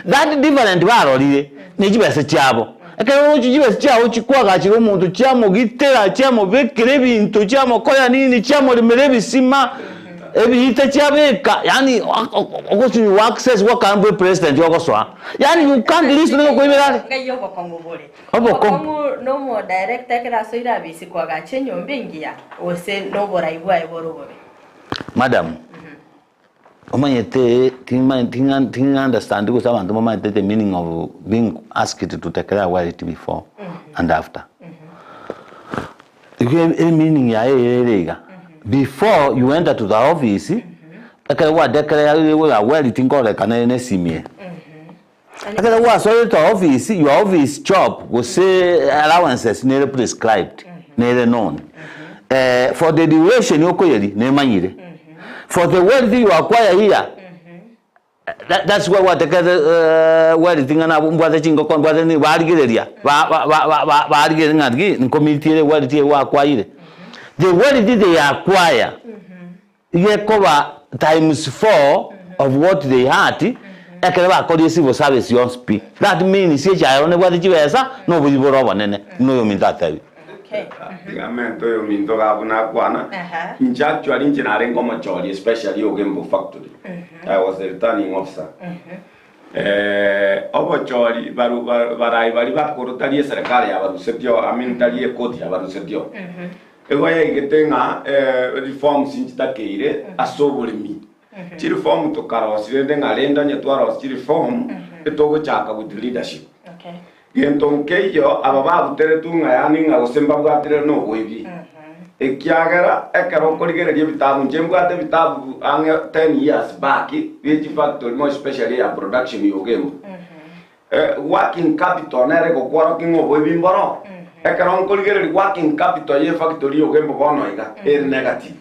That different barorire ne chibesa chiabo. Ekero oroche chibesa chiao chikwagachera omonto chiamogitera, chiamobekera ebinto, chiamokonya nini, chiamoremera ebisima, ebiita chiabeka, yaani ogosinywa access gwakambwa epresident ogosoa. Yaani you can't listen nigo okoibera are. Ngai obokong'u bore. Obokong'u. Obokong'u na omodirector ekero asoire abisi koagacha enyomba engiya, gose noborai bwaye bore obobe. Madam, Omanyete timanyeti ting'a ting'a understand gose abanto bamanyete the meaning of being asked to declare wealth before and after. Igo e meaning yaye ere iga. Before you enter to the office, ekero gwadeclare your wealth nkorekana ere na esimi eye. Ekero gwasoete office, your office job gose allowances nere prescribed, nere known. Eh, for the duration okoyeria nemanyire. For the wealth you acquire here, That, that's why gwatekete wealth ng'a nabo mbwate chingoko mbwate nini barigereria ba- ba- ba- ba- ba- barigereria ng'a ki nkomiti ere wealth eye gwaakwaire. The wealth they acquire igekoba times four of what they had ekero bakorire civil service yonsi pi. That means echaye ero nebwate chibesa na oboiboro obonene buna oyominto atebire. Okay. Tiga mente oyominto iga buna akwana, Aha. inche actually inche narenge omochori especially Ogembo factory. I was a returning officer. Eh, obochori baru ba- barai baria bakoro tari eserekari yabarusetie oo, I mean tari ekoti yabarusetie oo. Igo yaigete ng'a eh, reforms nchitakeire ase oboremi. Chireform tokarosia rende ng'a rende onye twarosia chireform, etogochaka with leadership. Okay. Gento nkeiyo aba babuteretwe ng'a yaani ng'a gose mbabwatire noboibi. Ekiagera ekero okorigereria ebitabu, inche mbwate ebitabu ang'e ten years back bie chifactory more especially eya production ya Ogembo. Working capital nere egokworokia ng'a oboibi mboro. Ekero nkorigereria working capital ye efactory ya Ogembo bono iga, ere negative.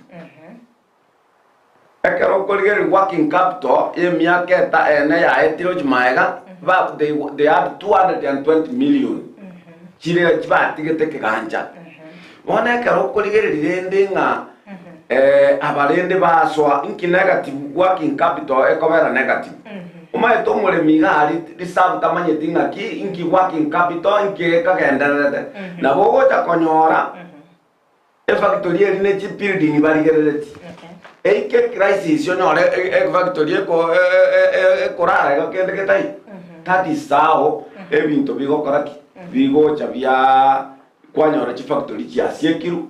Ekero okorigereria working capital y'emiaka eta ene yaetire gochia magega, ba they they had 220 million chire chibatigete ekegancha. Bono ekero okorigereria rende ng'a eh, aba rende basoa inki negative working capital ekobera negative. Omanyete omoremi iga aria reserve tamanyeti ng'aki inki working capital inki ekagendererete. Nabo ogocha konyora. Efactory eri ne chibuilding barigerereti. Eike crisis onyore efactory eko ekorara iga kende getai. That is how ebinto bigokora ki? Bigocha bia kwanyora chifactory chiasiekirwe.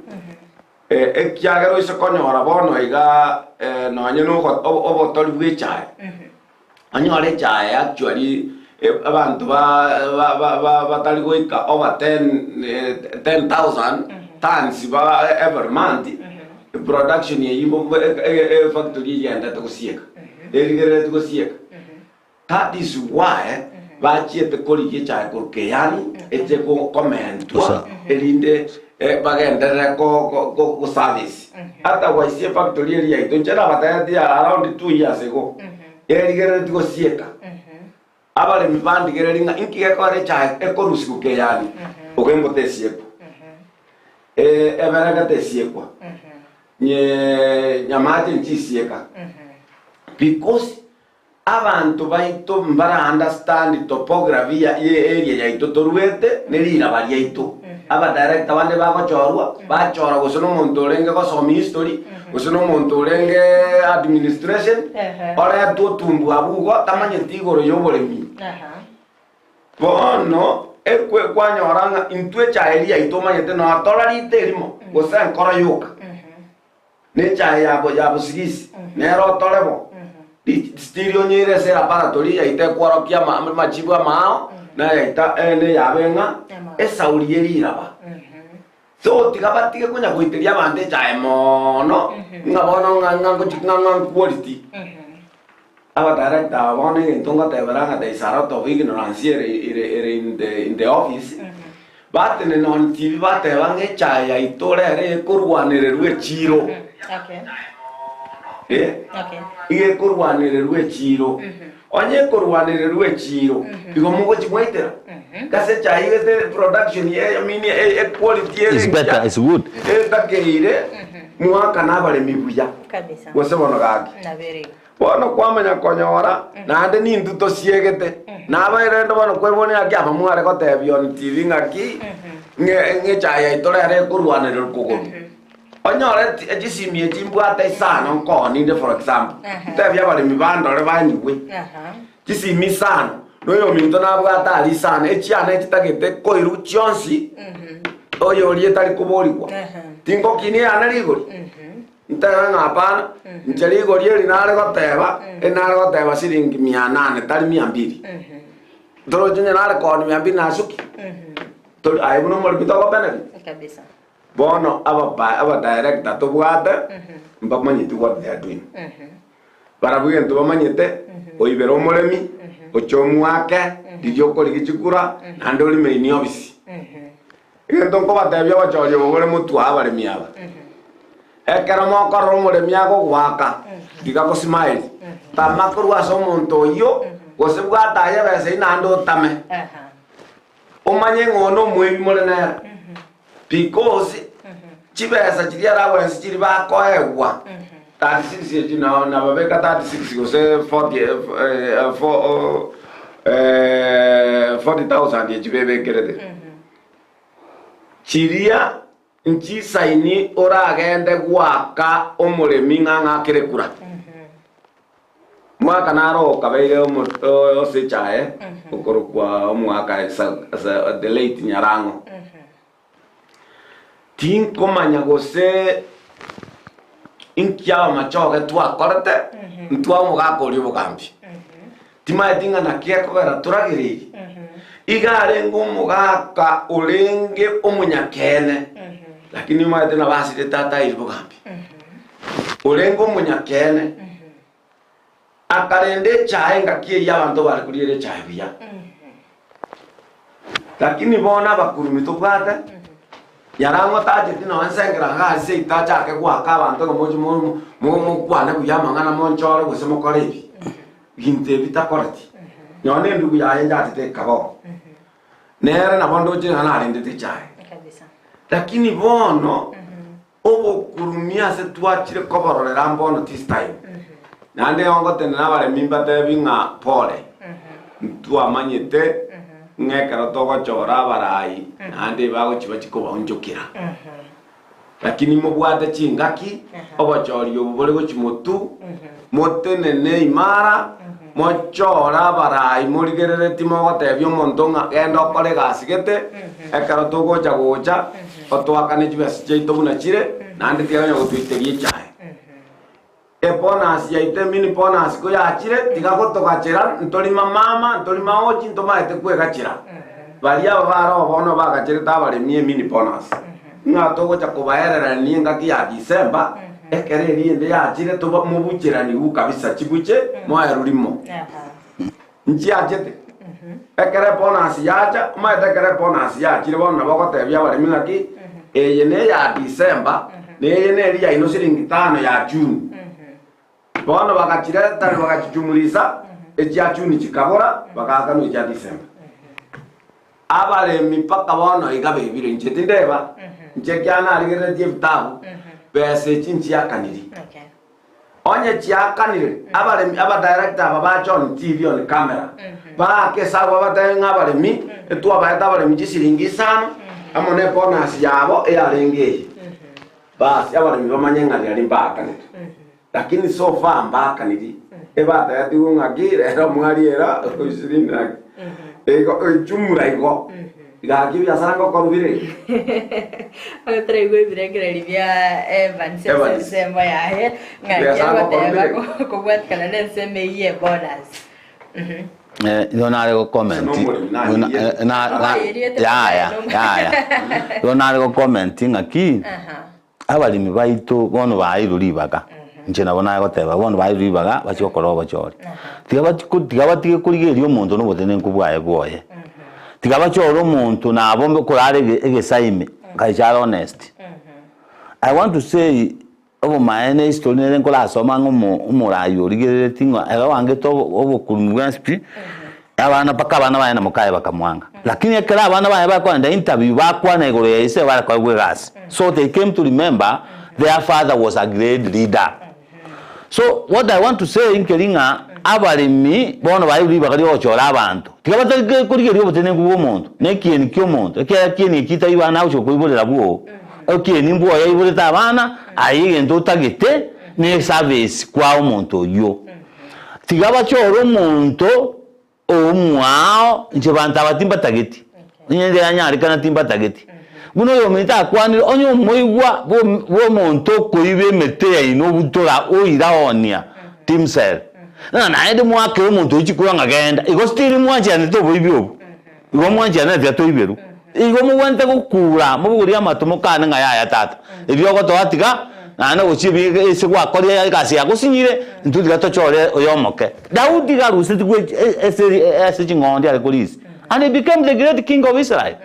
Ekiagera oise konyora bono iga nonye na obotori bwa echae. Onyore echae actually abanto batari goika over 10,000 tons every month, production eyio efactory eyio egenderete gosieka, erigerereti gosieka. That is why bachiete korigia echae korwa Keyani eche komentwa erinde bagenderere go service. Otherwise efactory eria yaito inche nabatebetie around 2 years ago, Erigerereti gosieka. Abaremi bandigererie ng'a inki gekogera echae ekorusigwa keyani, ogembo tesiekwa, eberege tesiekwa, nyamache nchisieka. Because abanto baito mbara understand topography ya ye area yaito toruete ne riraba riaito. Abadirector bande bagochorwa, bachora gose nomonto orenge gosoma history, gose nomonto orenge administration, Ehe. oretwe otumbwe abwo igo tamanyeti igoro y'oboremi. Aha. Bono ekwe kwanyora ng'a intwe echae eria yaito omanyete notora rita erimo, gose enkoro yoka, na echae ya ya bosigisi, nere otore bo. Ri still onyeire ase elaboratory yaito ekworokia ama amachibu amaao, na yaito ende yabe ng'a esauri ye riraba. So tiga batige konya goiteria abanto echae moono, ng'a bono ng'a ng'a ngochi ng'a ng'a quality. Abadirector aba bono egento ngotebera ng'a there is a lot of ignorance ere ere ere in the in the office, batenena on TV bateba ng'a echae yaito rero ekorwanererwa echiro. Okay. Eh, Okay. iga ekorwanererwa echiro. Onye ekorwanererwa echiro, igo mogochi mwaitera. Gase echae igete production ye I mean e e quality ere It's better, engiya, it's good. etakeire mwakane abaremi buya. Kabisa. Gose bono gaki. Nabere. Bono kwamanya konyora, naende nintwe tosiegete, nabaye rende bono kwaigwa ng'aki aba mware gotebia on TV ng'aki, ng'e ng'echae yaito rero ekorwanererwa kogoro. Onyore ti chisimi echi mbwate isano nkooninde for example, ntebie abaremi bandore banyigwe, chisimi isano, na oyominto nabwate aria isano, echiane echitagete koirwa chionsi, oyoria etari koborigwa, tingokinia eyane rigori? Ntebe ng'a hapana, inche rigori eri nare goteba, eri nare goteba siringi mia nane, tari mia mbiri. Toroche onye nare koonia mia mbiri nasuki? Tori aye buna omoremi togo benefit? Kabisa. Bono ababa abadirector tobwate mbamanyeti what they are doing. Barabwo egento bamanyete, oibere omoremi, oche omwake, riria okorigia chikura, naende orime in office. Egento nkobatebia obochori obo bore motwe abaremi aba, ekero mokorora omoremi agogoaka, tiga gosmile, tama korwa ase omonto oyio, gose bwata aye ebesa eyio naende otame. Omanye ng'a oyo nomoebi more nere, because chibesa chiria allowance chiria bakoegwa 36 echi nao nababeka 36 gose 40 eh, fo- eh, 40,000 echi bebekerete chiria nchisaini oragende goaka omoremi ng'a ng'akere kura. Omwaka naro okabeire ose echae okorokwa omwaka the late Nyarang'o. Tinkomanya gose inki abamachoge twakorete ntwa omogaka oria obogambi. Timaeti ng'a naki ekogera toragereirie. Iga arenge omogaka orenge omonyakeene, lakini omanyete nabo asirete ataeiri bogambi. Orenge omonyakeene, akarenda echae engaki eyio abanto bare koriera echae buya. Lakini bono abakurumi tobwate, yarang'o tacheti nonya nsengera iga ase seito achake goaka abanto ng'a moche mo- mo- mokwane buya amang'ana monchore gose mokore ebi, binto ebi takoreti. Nonya na endugu yaye njachete ekaba oo. Nere nabo ndoche ng'a narendete echae. Kabisa. Lakini bono, Obokurumia ase twachire kobororera mbono this time. Naende igo ngotenena abaremi mbatebi ng'a pole, ntwamanyete ng'a ekero togochora abarai naende bagochi bachi kobaonchokera. Lakini mobwate chingaki, obochori obo bore gochi motu, motenene imara, mochore abarai morigereretie mogotebia omonto ng'a genda okore egasi gete, ekero togocha gocha, Otoakane chibesa chiaito buna chire, naende tiga konya gotoiteria echae. Ebonus yaito emini bonus koyachire, tiga gotogachera, ntori mamama, ntori maochi, ntomaete kwegachera. Baria aba bare bono bagacherete abaremi emini bonus. Ng'a togocha kobaererania engaki ya December, ekero eria ende yachire toba mobucheraniwu kabisa chibuche moeru rimo. Nchiachete. Ekero ebonus yacha, omanyete ekero ebonus yachire bono nabo ogotebia abaremi ng'aki, eye ne ya December, na eye neri yaino siringi tano ya June. Bono bagachireta bagachichumurisa, echia June chikabora, bagaakanwa echia December. Abaremi mpaka bono iga bebire, inche tindeba, inche ekiagera narigereretie ebitabu, besa echi nchiakaniri. Okay. Onye chiakanire, abaremi abadirector aba bache on TV on camera, baake esabu babatebie ng'a abaremi, etwabaete abaremi chisiringi isano, amo ne bonus yabo eyarenge eye. Basi abaremi bamanye ng'a riaria mbaakanete. Lakini so far mbaakaniri, ebatebetigwe ng'aki rero mwariera ishirini naki, igo ejumla igo. Gaki ebiasara ngokorwa bire. Taraigwa ebirengererio bia Evans ase Evans. ensemo yaye ng'aki Ebiasara ngokorwa agoteba bire. kobwatikana na ensemo eyio ye bonus. Mhm. Eh, igo nare gocomment Ase nomoremi buna, narigie. eh, na- na- Okoyeriete yaya nomoremi. yaya igo nare gocomment ng'aki Aha. Abaremi baito bono baeirwe ribaga, inche nabo naye goteba, bono baeirwe ribaga bachie gokora obochori. Tiga bachi ko tiga batige korigereria omonto na obotenenku bwaye bwoye. Tiga bachore omonto nabo mbe korara ege egesaime, kaeche are honest. I want to say obomaene history nere nkorasoma ng'a omo omorai origereretie ng'a ere oangete obo obokurumi bwensi pi, Abana mpaka abana baye na mokaye bakamwanga. Lakini ekero abana baye bakoenda interview bakwana igoro ya ise bare koegwa egasi. So they came to remember their father was a great leader. So what I want to say nkeri ng'a abaremi bono baeirwe ribaga ria ogochora abanto. Tiga batari korigereria obotenenku bwa omonto na ekieni kia omonto ekiagera ekieni eki tari bana agochia koiborera bwoo. Ekieni mbwoye aiborete abana aye egento otagete ne eservice kwa omonto oyio. Tiga bachore omonto omwao, inche banto aba timbatageti, onye inche yanyarekana timbatageti. Buna oyominto akwanire, onye omoigwa bw'omonto okoiba emete yaino obutora oira oonia timsel, ng'a naende moakere omonto oyio chikura ng'a genda, igo still mwancheranete oboibi obwo, igo mwancheranete tiga toiberwe. Igo mogwenerete gokura, mobogorie amato mokane ng'a yaya tata, ebi ogotoa tiga naende gochia ebi ase gwakorire egasi yagosinyire, intwe tiga tochore oyo omoke. Daudi iga arusetigwe ase ase ching'ondi are korisia, and he became the great king of Israel.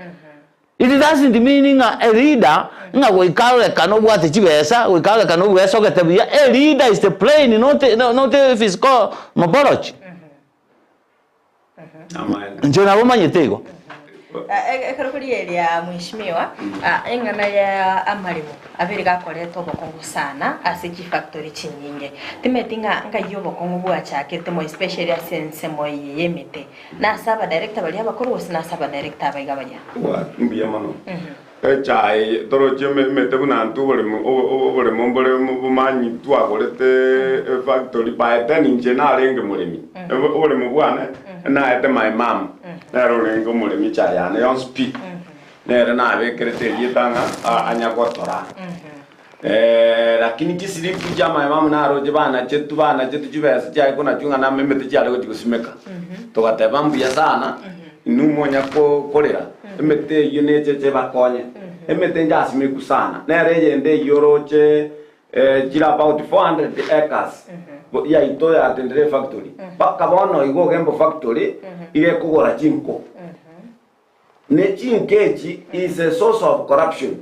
It doesn't mean ng'a a leader ng'a goika arorekane obwate chibesa, goika arorekane obwesogete buya, a leader is the plain not not a physical moborochi. Amaene. Inche nabo manyete igo. Ekero korigereria mweshimiwa, eng'ana ya amaremo abere gakoreta obokong'u sana ase chifactory chinyinge. Timanyeti ng'a ngai obokong'u bwachakete more especially ase ensemo eye y'emete. Nase abadirector baria abakoro gose nase abadirector abaiga abayia? Mbuya mono. Echae toroche emete buna intwe oboremo oboremo mbore bomanyi twagorete efactory by then inche narenge moremi oboremo bwane naete my mum nere orenge omoremi echae yane yonsi pi nere nabekerete erieta ng'a anya gotora Lakini chisilipu chia my mum naroche banachetwe banachetwe chibesa chiaye konachwe ng'a name emete chiare gochia gosimeka. Togateba mbuya sana, inwe monya ko- korera, emete eyio necheche ebakonye. Emete njasimekwa sana, nere eyende eyio oroche chire about 400 acres bo- yaito yatendire efactory, mpaka bono igo Ogembo factory, iga ekogora chinko. Ne chinka echi is a source of corruption.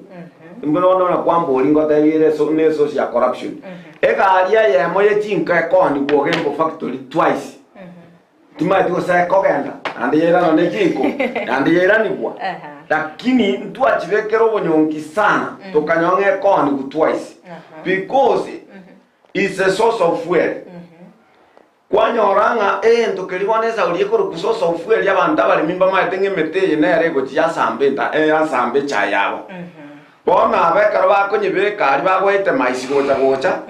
Mbuna bono buna kwambori ngotebie ere eso ne source ya corruption. Egari eyemo ye chinka ekoonigwa Ogembo factory twice. Timanyeti gose ekogenda naende yairana ne chinko naende yairanigwa. Lakini ntwachibekera obonyonki sana tokanyora ng'a ekoonigwa twice because is a source of fuel. Kwanyora ng'a egento keria bono esauri ekorokwa source of fuel abanto abaremi mbamaete ng'a emete eye nere egochia yasamba enta yasamba echae yabo. Bono aba ekero bakonyebeka aria bagoete maisi gocha gocha,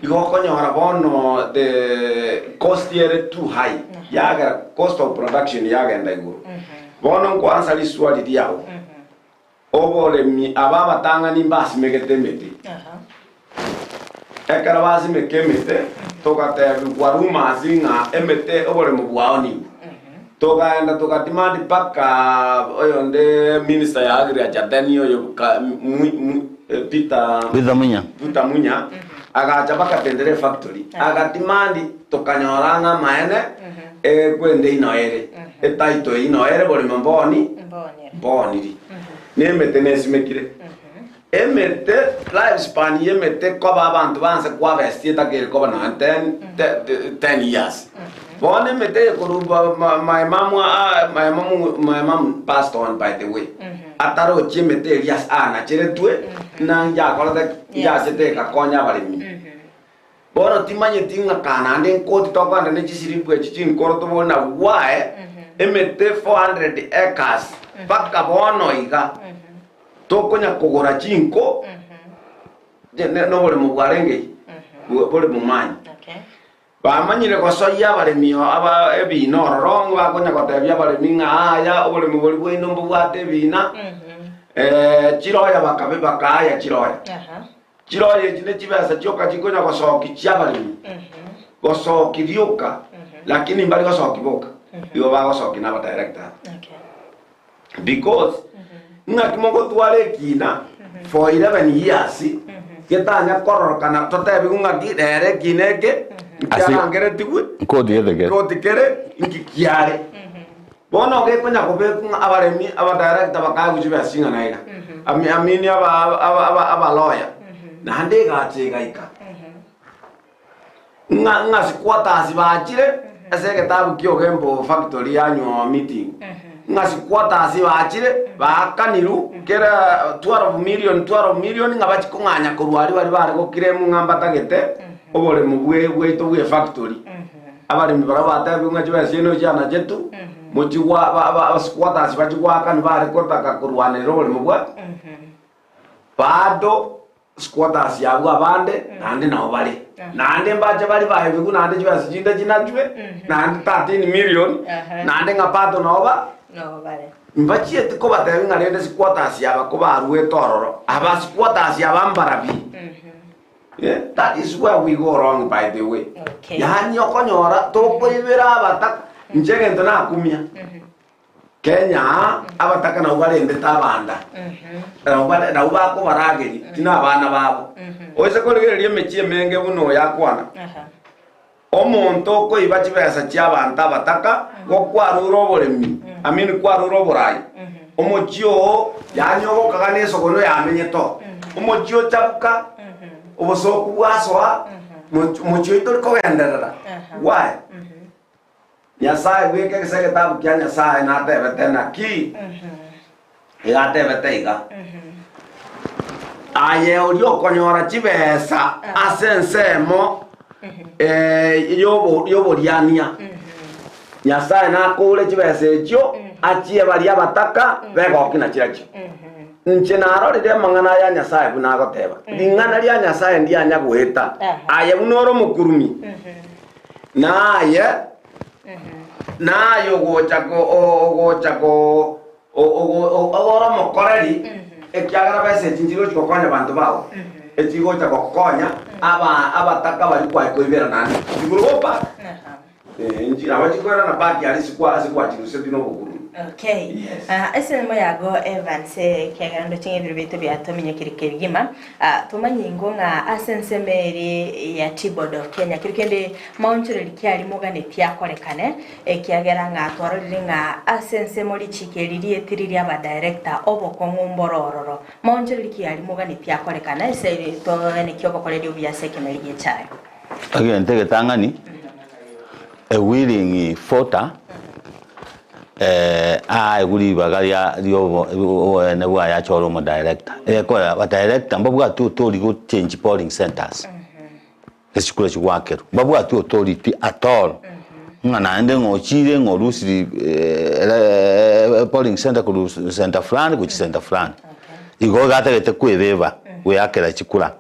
igo okonyora bono the cost ere too high, yagera cost of production yagenda igoro. Bono nkoansa riswali riao, oboremi aba abatang'ani mbasimegete emete. Ekero basimeka emete, togatebigwa rumors ng'a emete oboremo bwao nigo. Togaenda togademand mpaka oyonde minister ya agriculture then oyo ka mwi- mwi- eh, Peter Peter Munya. Peter Munya agacha mpaka Tendere factory agademand tokanyora ng'a amaene ekwende ino ere etitle eyio no ere boremo mboni Mbonire. mboniri na emete nesimekire Emete, life span y'emete koba abanto banse kwabestie etakeri koba nonya ten, te, ten years. Bono emete eye korwa ba- my mum ah, my mum, my mum passed on by the way. Atarochie emete eria ase anacheretwe, na njakorete ki? Njachete egakonya abaremi. Bono timanyeti ng'a ka naende nkoti tokoenda ne chisiripu echi chinkoro tobori na gwae emete 400 acres mpaka bono iga. Tokonya kogora chinko noboremo bwarenge bore bomanyi. Bamanyire gosoyia abaremi aba ebiina ororo, ng'a bakonya gotebia abaremi ng'a aya oboremo boria bwaino mbobwate ebiina, chiroya bakabe bakaaya chiroya. Chiroya echi ne chibesa chioka chikonya gosokia chi'abaremi, gosokia rioka, lakini mbari gosokia boka, igo bagosokia na abadirector aba. Because ng'aki mogotwara ekina for 11 years getanya kororokana totebigwe ng'aki rero ekina eke Ase- nkiarangeretigwe Nkoti gete kere. koti kere inki kiare bono gekonya kobekwa ng'a abaremi abadirector bakaegwa chibesa ching'ana iga Ami- amini aba- aba- aba- abaloya naende egacha egaika Ng'a ng'a squatters bachire ase egetabu kia Ogembo factory yanywa meeting. Ng'a squatters bachire baakanirwe kera 12 million 12 million ng'a bachie kong'anya korwa aria baria bare goclaim ng'a mbatagete oboremo bwe bwaito bwe efactory. Abaremi baria batebigwe ng'a chibesa chiaino chianachetwe mochie gwa ba ba squatters bachie goakanwa bare kotaka korwanerera oboremo bwa bado Squatters abwo abande naende nao bare. Naende mbache baria baebigwe naende chibesa chinde chinachwe, naende 13 million, naende ng'a bado nao ba Nao bare. mbachieti kobatebia ng'a rende squatters aba kobaruete ororo, aba squatters aba mbarabi. Eh, that is where we go wrong by the way. Okay. Yaani okonyora tokoibera abataka, inche egento nakumia. Kenya aa abataka nabwo barendete abanda, nabwo bare nabwo bakobarageria, ti na abana babo. Oise korigereria emechie emenge buna oyo akwana, omonto okoiba chibesa chi'abanto abataka, gokwarure oboremi, I mean kwarure oborai, omochie oo yaani ogokaga na esogono yamenyete oo, omochie ochabuka, obosoku bwasoa, moch mochie oito tori kogenderera, why? Nyasae bweka ase egetabu kia Nyasae natebete naki? Iga atebete iga, Aye oria okonyora chibesa ase ensemo eh, y'obo- y'oboriania, Nyasae nakoure chibesa echio achie baria abataka begoki na chirachio. Inche narorire amang'ana aya Nyasae buna agoteba, Ring'ana ria Nyasae ndianya goeta, aye buna ore omokurumi, Naye, naye ogocha ko ogocha ko ore omokoreri, ekiagera besa echi nchirochi gokonya abanto bao, echigocha gokonya aba abataka baria kwaye koibera naende. Igoro go back. Eh, nchi nabo chikoirana back aria ase kwa ase kwachirusetie na obokurumi. Okay. Yes. Ah, eselemo yago Evans ekiagera ndoche ng'a ebiro biaito biatominyokire kegima. Ah, tomanye ingo ng'a ase ensemo eri ya Tea-Board of Kenya kero kende maonchoreri ki aria moganetie akorekane ekiagera ng'a twarorire ng'a ase ensemo richiko eri rietiri riria abadirector obokong'u mboro ororo. Maonchoreri ki aria moganetie akorekane ase eri toenekie obokoreri obuya ase ekemeri gi'echae. Egento egetang'ani, a willing voter aegwe ribaga ria riobo oboene bwaye achore omodirector. Egekora abadirector mbabwati authority go change polling centres, ase chikura chigoakerwa, mbabwati authority at all, ng'a naende ng'a ochire ng'a orusiri polling centre korwa centre fulani gochia centre fulani. Igo iga atagete kwebeba goeakera chikura.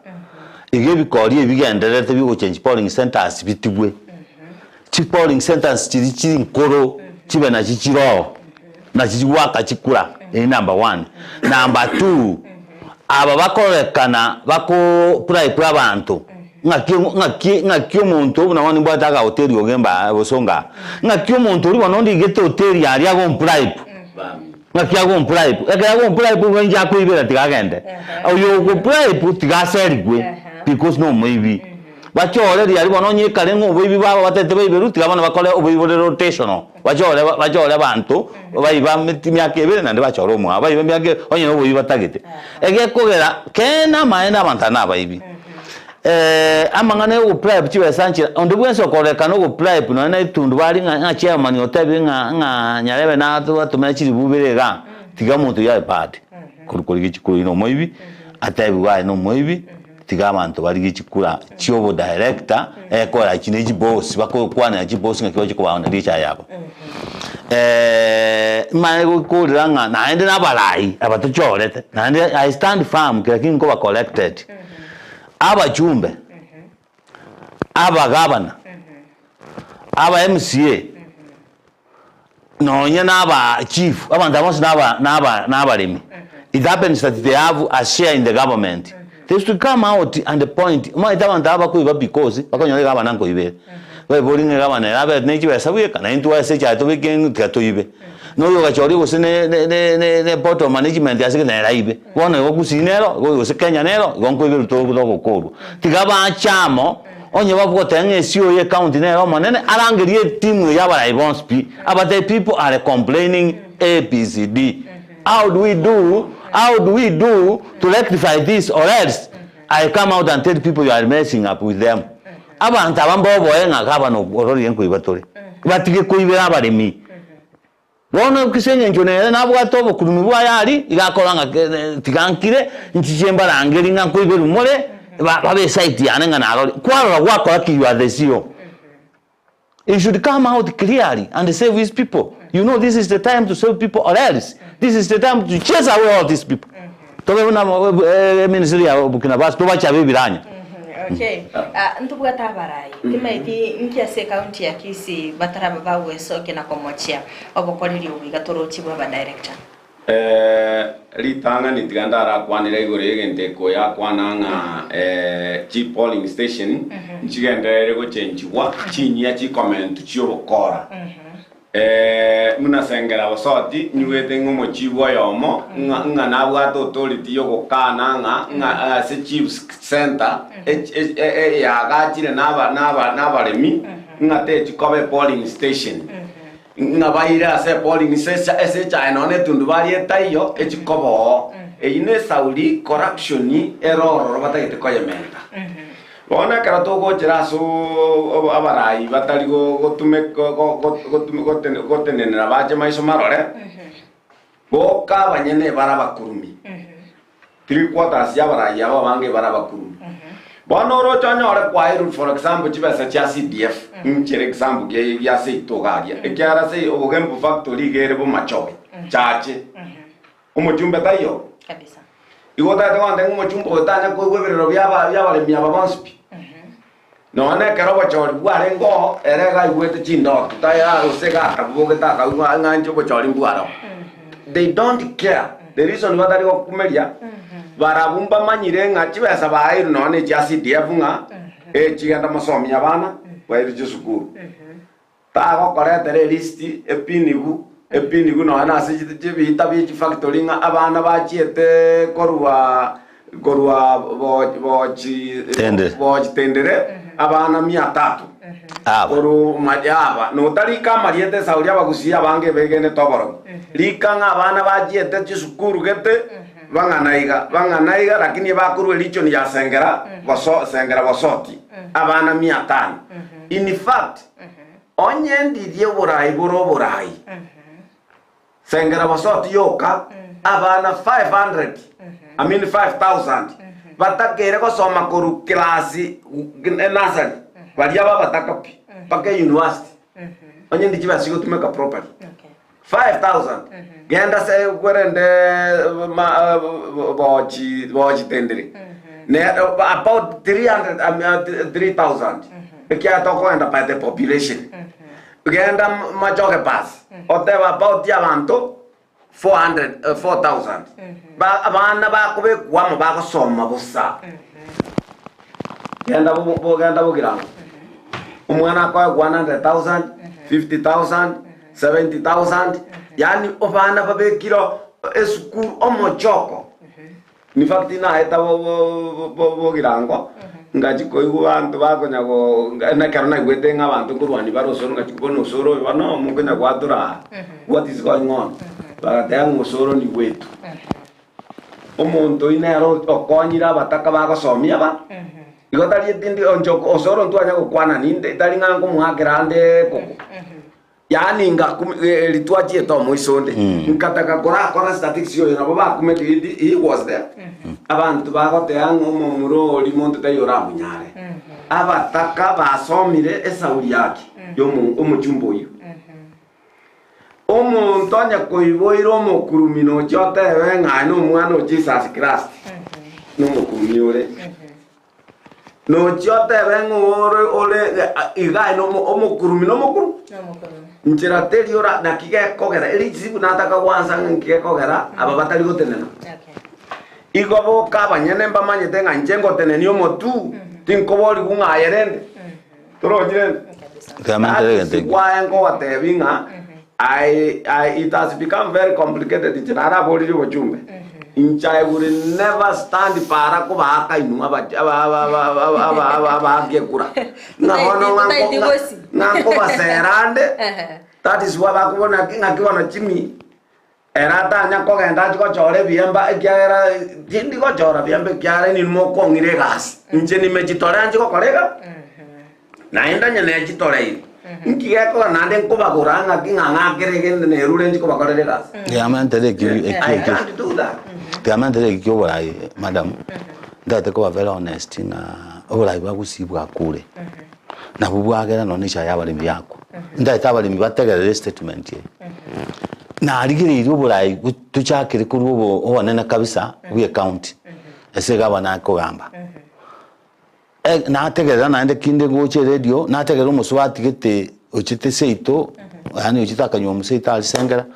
Igo ebikori ebi bigendererete bigochange polling centres bitigwe. Chi polling centres chiria chiri nkoro chibe nachi chiroo, nachi chigoaka chikura, eye number one. Number two, aba bakorekana bako bribe abanto, ng'aki ng'aki ng'aki omonto buna bono nimbwate agahoteli ogemba aa bosongo aa, ng'aki omonto oria bono ndigete hoteli aria ago bribe. Ng'aki ago bribe? Ekero ago bribe igo inche akoibera tiga agende. Oyo ogo bribe tiga aserigwe because nomoibi. Bachore riaria bono onye ekare ng'a oboibi babo batete baiberwe tiga bono bakore oboibi bore rotational. Bachore bachore abanto baiba emiaka ebere naende bachore omwabo baiba emiaka ebere onye na oboibi batagete. Egekogera kende amaene abanto aba nabaibi. Amang'ana ya ogo bribe chibesa nchera onde bwensi okorekana ogo bribe nonya na etundubari ng'a ng'a chairman otebire ng'a ng'a nyarebe natomera chiribu ibere igaa, tiga omonto oyio abe bad korwa korigia chikura oyio na omoibi, atebiwe aye na omoibi, tiga abanto barigie chikura chia obodirector, ekora echi ne chiboss bakokwanera chiboss ng'aki bache kobaoneria echae yabo. Manye gokorera ng'a naende na abarai aba tochorete, naende I stand firm kera ki nkoba collected. Abachumbe, abagabana, aba MCA, nonya na aba chief, abanto aba bonsi naba naba nabaremi. It happens that they have a share in the government. They should come out and point, omanyete abanto aba bakoiba because bakonyora egabana nkoibere. Baibori ng'a egabana ere abe ne chibesa bweka, na intwe ase echae tobeke ng'a tiga toibe. Na oyo ogachoria gose ne ne ne ne ne board of management ase gete nere aibe. Bono igo Gusii nero, igo gose Kenya nero, igo nkoiberwa togokorwa. Tiga bache amo, onye bagoteba ng'a esi oyo ecounty nere omonene, arangerie etimu eye abarai bonsi pi, abatebie people are complaining ABCD. How do we do, how do we do to rectify this or else I come out and tell people you are messing up with them. Abanto aba mboboe ng'a gavana ororire nkoiba tore. Batige koibera abaremi. Bono ase engencho nere nabwate obokurumi bwaye aria, iga akora ng'a tiga nkire, nchiche mbarangerie ng'a nkoiberwa more, babe eside yane ng'a narorire. Kwarora gwakora ki you are the CEO. He should come out clearly and save his people. You know this is the time to save people or else this is the time to chase away all these people. Tobe buna ministry ya Burkina Faso tobachabe ebiranya. Okay. Ah, ntobwate abarai timaeti nki ase ekaunti ya Kisii bataraba bagwesokia na komochia obokoreri obo iga torochi bwa abadirector. Ritang'ani tiga ndarakwanere igoro y'egento eke oyo akwana ng'a chi polling station nchigenderere gochenchigwa chinyia chikomentu chi'obokora. Buna Sengera Bosoti, nyigwete ng'a omochibu oyomo ng'a ng'a nabwate authority yogokana ng'a ng'a ase chiefs centre eyagachire naba naba nabaremi ng'a techi koba epolling station. Ng'a baire ase epolling station ase echae nonya na etundubari etaiyo echi koba oo. Eyio ne esauri corruption ere ororo batagete koyementa. Bono ekero togochera ase abarai batari gotenenera bache maiso marore, boka abanyene bare abakurumi. Three quarters y'abarai aba abange bare abakurumi. Bono oroche onyore kwairwe for example chibesa chia CDF, inchere example gia seito iga aria, ekiagera ase Ogembo factory iga ere Bomachoge, chache. Omochumbe taiyo. Kabisa. Igo otagete gontebia ng'a omochumbe oyo tanya koigwa ebirero biaba bi'abaremi aba bonsi pi? Nonya nekero obochori bwarenge oo, ere iga aigwete chindoto, taya gose iga akabogete akaigwa ng'a inche obochori mbwareo. They don't care. The reason batari gokumeria, barabwo mbamanyire ng'a chibesa baeirwe nonya na echia CDF ng'a echigenda mosomie abana, bairwe chisukuru. Tagokoretera erisiti, epinigu, epinigu nonya nase chibiita bie chifactory ng'a abana bachiete korwa korwa bochi Tendere. bochi tendere abana mia tatu Aba. korwa aba notarika amarieta esauri abagusii abange begenete oborogi rika ng'a abana bachiete chisukuru gete bang'ana iga bang'ana iga lakini bakorwa erichoni ya sengera boso sengera bosoti abana mia tano in fact Onye ndirie oboraai bore oboraai, sengera bosoti yoka abana 500, I mean 5000 batakeire gosoma korwa class nursery baria babataka pi mpaka university. Onye ndi chibesa chigotumeka properly. 5000 genda se kwerende ma bochi bochitendere ne about 300 3000 ekiagera tokoenda by the population genda machoge bus otebe about abanto 400 4000 ba abana bakobekwa amo bagosoma bosa genda genda bogirango omwana akoegwa 100000 50000 70,000, yaani abana babekire esukuru omochoko. In fact naeta bogirango, ngachi koigwa abanto bakonya go ekero naigwete ng'a abanto nkorwania bare osoro ngachi kobuna osoro oyo bono mokonya gwatora aa, what is going on? Bagateba ng'a osoro ni gwetu. Omonto oyio nere okonyire abataka bagosomia aba, igo tari etindi onche osoro ntwanya gokwana ninde, tari ng'a nkomoakera ande koko. Yaani ngakumi eri twachiete omoiso onde, nkataka korakora statistics oyo nabo bakumete he, he was there. Abanto bagotea ng'a omomura oria monto taiyo oramunyare. Abataka basomire esauri yake yomo omochumba oyio. Omonto onye koiboire omokurumi nochia otebe ng'a aye nomwana o Jesus Christ, nomokurumi ore. Nochia otebe ng'a ore ore iga aye nomo omokurumi nomokuru? Nchera teri ora naki gekogera erichibu nataka gwansa ng'a nki gekogera aba batari gotenena. Igo boka abanyene mbamanyete ng'a inche ngotenenia omotu, tinkoborigwa ng'a aye rende. Torochi rende? Kiamentire egento ekio. Kwaye nkogotebi ng'a I, I, it has become very complicated inche naraboririe obochumbe. Inche I will never stand para kobaaka inwe aba- aba- aba- aba- aba- aba- aba- abaaki ekura. Ng'a bono ng'a Totaeti nko- gosi. ng'a nkobasera ande, that is why bakobona ng'aki bono chimi Ere atanya kogenda achie gochora ebiemba, ekiagera tindi gochora biemba ekiagera inwe mokong'ira egasi. Inche nimechitore anche gokora iga, naende onye nechitoreire, inki gekogera naende nkobagora ng'aki ng'a ng'akere egende nerure nchie kobakorera egasi? Tigamentera eki eki I eki can't do that. tigamentera eki kia oborai madam, ntagete koba very honest ng'a oborai bwa gusii bwakure, nabwo bwagera nonye na echae ya abaremi yakwa. Ntagete abaremi bategerere estatement eye. Narigereirie oborai tochakere korwa obo obonene kabisa bwe ecounty ase egavana akogamba. Nategerera naende kinde ngocha eredio, nategerera omosubati gete ochete seito, yaani ochete akanywa omoseito aria sengera,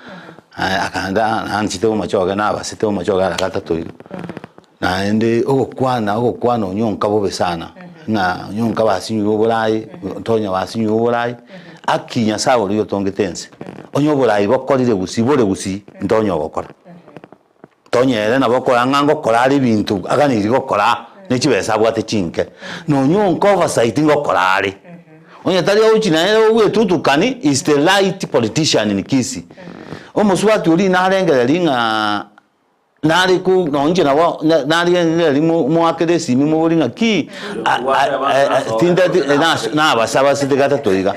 akaenda nanchete bomachoge nabasete bomachoge ara gatato iga. Naende ogokwana ogokwana onyonka bobe sana, ng'a onyonka basinywe oborayi, tonya basinywe oborayi, aki Nyasaye oria otongete ense. Onye oborai bokorire gusii bore gusii, ntonya ogokora. Tonya ere nabo okora ng'a ngokora are ebinto aganeirie gokora ne chibesa abwate chinke. Nonya onka oversight ngokora are. Onye tari ogochi naye obwetutukani is the right politician in Kisii. Omosubati oria narengereria ng'a nare ko nonye inche nabo narengereria moakere esimi moborie ng'aki tinteti nabasaba ase gatato iga.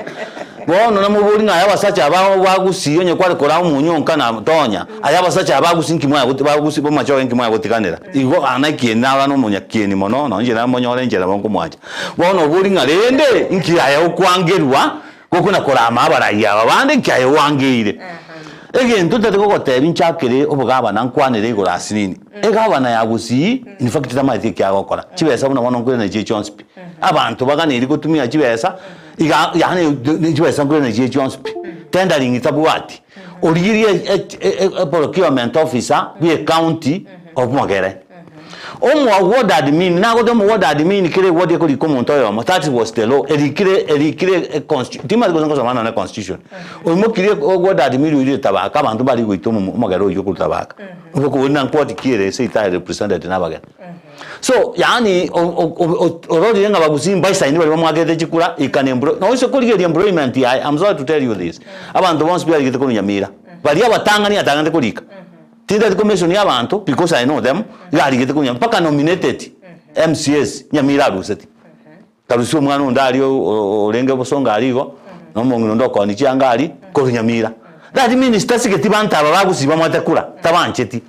Bono namoborie ng'a aye abasacha aba bagusii onye kware koraa omonyo onka na tonya, aye abasacha aba bagusii nki mwaya bagusii b'amachoge nki mwaya gotiganera? Igo ana ekieni naba nomonyakieni mono, nonye inche namonyore enchera nabo nkomwancha. Bono oborie ng'a rende nki aye okwangerwa gokona korama abarai aba bande nki aye oangeire? Egento ntari gogotebia nchakere obogabana nkwanere igoro asinini, egabana ya gusii in fact tamaeti eki agokora, chibesa buna bono nkoirana chie chionsi pi. Abanto baganeiri gotumia chibesa. Iga yaani chibesa nkorenda chire chionsi pi, tendering tabwati, origirie procurement officer bwe ecounty omogere. Omo ward admin, nagote omo ward admin kera eward ekorika omonto oyomo, that was the law, erikire erikire consti timanyeti gose nkosoma nonye constitution. Oimokirie ward admin oirire tabaka abanto mbare goita omo omogere oywo korwa tabaka. Obokoboria na nkwoti ki ere ase etari represented na abageni. So yaani ororire ng'a bagusii mbaisaini baria bamwakerete chikura he can employ noise korigereria employment yaye I'm sorry to tell you this abanto bonsi biarigete korwa Nyamira baria abatang'ani atang'anete korika tintageti ko mention abanto because I know them iga arigete korwa Nyamira mpaka nominated MCAs Nyamira aruseti. Karusia omwana onde aria orenge bosongo aria igo, na omong'ina onde okooni chianga aria korwa Nyamira. That means tasigeti banto aba bagusii bamwate kura, tabancheti.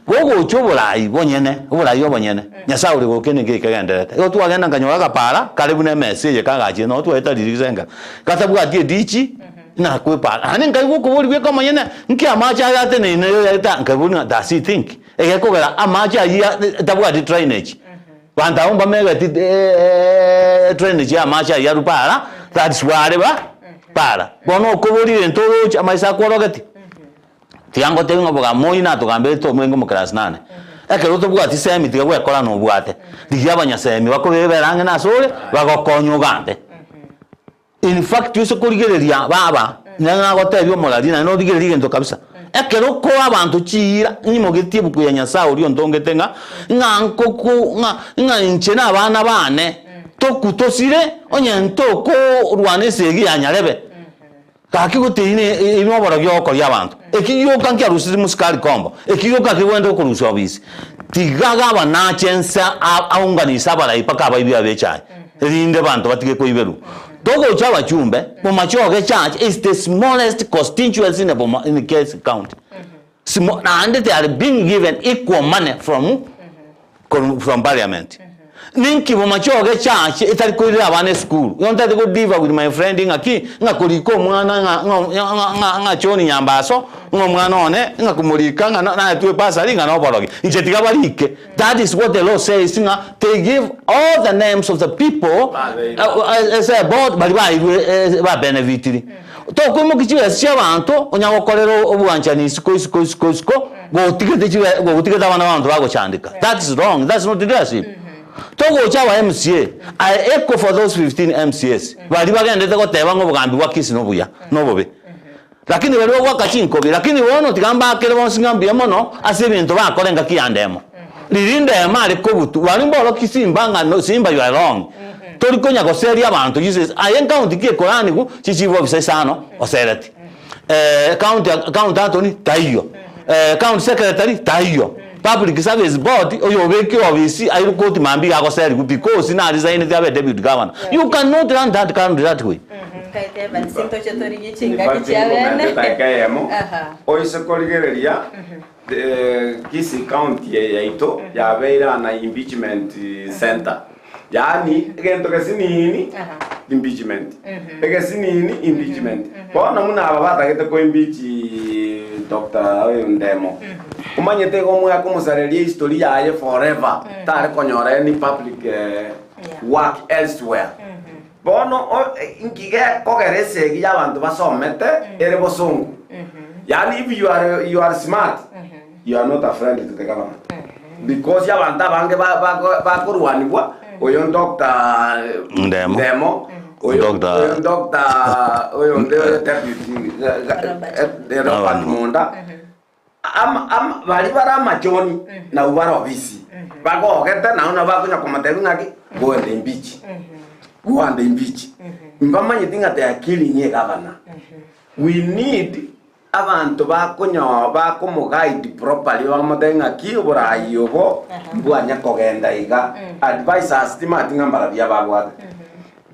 Gogocha oborai bonyene, oborai obonyene, Nyasae ore gokenda enki kegendererete. Igo twagenda nkanyora agapara kare buna emesa eye kagachire nonye twaeta riria gisengera, gatabwati edichi, nakwepara. Naende nkaigwa okobori bweka omonyene, nki amache aya ateneine yaeta, nkaigwa ng'a does he think? Egekogera amache ayio tabwati drainage. Banto abwo mbamegeti drainage y'amache ayio arwe para, that's why are ba para. Bono okoboria egento oroche amaiso akworogeti. Tiga ngotebi ng'a obogambi moi natogamberete omorenge omokerasi nane. Ekero tobwati semi tiga gwekora nobwate. Rigia abanyasemi bakobebera ang'e nase ore, bagokonye ogambe. In fact ase korigereria baba, nere nagotebia omorari naende origererie egento kabisa. Ekero okoa abanto chiira, nyimogetie ebuku ya Nyasae oria ontongete ng'a, ng'a nkoku ng'a ng'a inche na abana bane toku tosire onye ntokorwana esegi ya nyarebe. Gaki goteina inwe oborogi ogokoria abanto. Eki gioka nkiaruseti mosikari kombo, eki gioka kegwenerete gokorusia obisi. Tiga gavana ache ense aunganise abarai mpaka abaibi abe echae, erinde abanto batige koiberwa. Togocha abachumbe, Bomachoge church is the smallest constituency in Boma in Kisii county. Small, naende they are being given equal money from korwa from parliament. Ninki bomachoge church etari koirera abana esukuru? Igo ntagete go differ with my friend ng'aki, ng'a korika omwana ng'a ng'a ng'a ng'a ng'a John Nyambaso, ng'a omwana one, ng'a komorika ng'a naetwe ebasari ng'a noborogi. Inche tiga barike. That is what the law says ng'a they give all the names of the people ase eboard baria bairwe ba benefitiri. Tokoimokia chibesa chia abanto onya gokorera obwanchani isiko isiko isiko isiko gotigete chibe gotigete abana ba abanto bagochandeka. That is wrong, that's not leadership. Togocha aba MCA, I echo for those 15 MCAs baria bagendete goteba ng'a obogambi bwa Kisii nobuya nobobe. Lakini baria bagoaka chinkobi, lakini bono tiga mbakere bonsi ng'a mbuya mono ase ebinto bakora engaki ya ndemo. Riria ndemo are kobutu, baria mboroki simba ng'a no simba you are wrong. Tori konya goseria abanto Jesus, aye encounty ki ekoraniwu chi chief officer isano osereti. County county attorney taiyo, county secretary taiyo, public service board oyo obekire ofisi airwe koti mambia iga agoseriwu because na resignete abe deputy governor. You cannot run that country that way. Nkaete Evans ntoche torigie chingaki chia bene. Edageka eyemo Aha. oise korigereria Kisii county eye yaito yabeire ana impeachment center yaani egento gesinini impeachment egesinini impeachment bono buna aba batagete ko impeach Doctor oyo Ndemo omanyete igo omwaka omosareria history yaye forever tare konyora any public work elsewhere Bono inki gekogera esegi y'abanto basomete ere bosongo? Yaani if you are, you are smart, you are not a friend to the government. Because abanto abange bakorwanigwa, oyo Doctor Ndemo. Ndemo, Oyo Doctor. oyo doctor oyo onde oyo deputy ga- ga- Robert. eh, Robert Munda Ama- ama- baria bare amachoni nabwo bare obisi bagogete nabo nabo bakonya komotebia ng'aki go and impeach go and impeach mbamanyeti ng'a they are killing a governor we need Abanto bakonyo bakomoguide properly bamotebie ng'aki oboraai obo mbwanya kogenda iga advisors timanyeti ng'a mbarabwo ababwate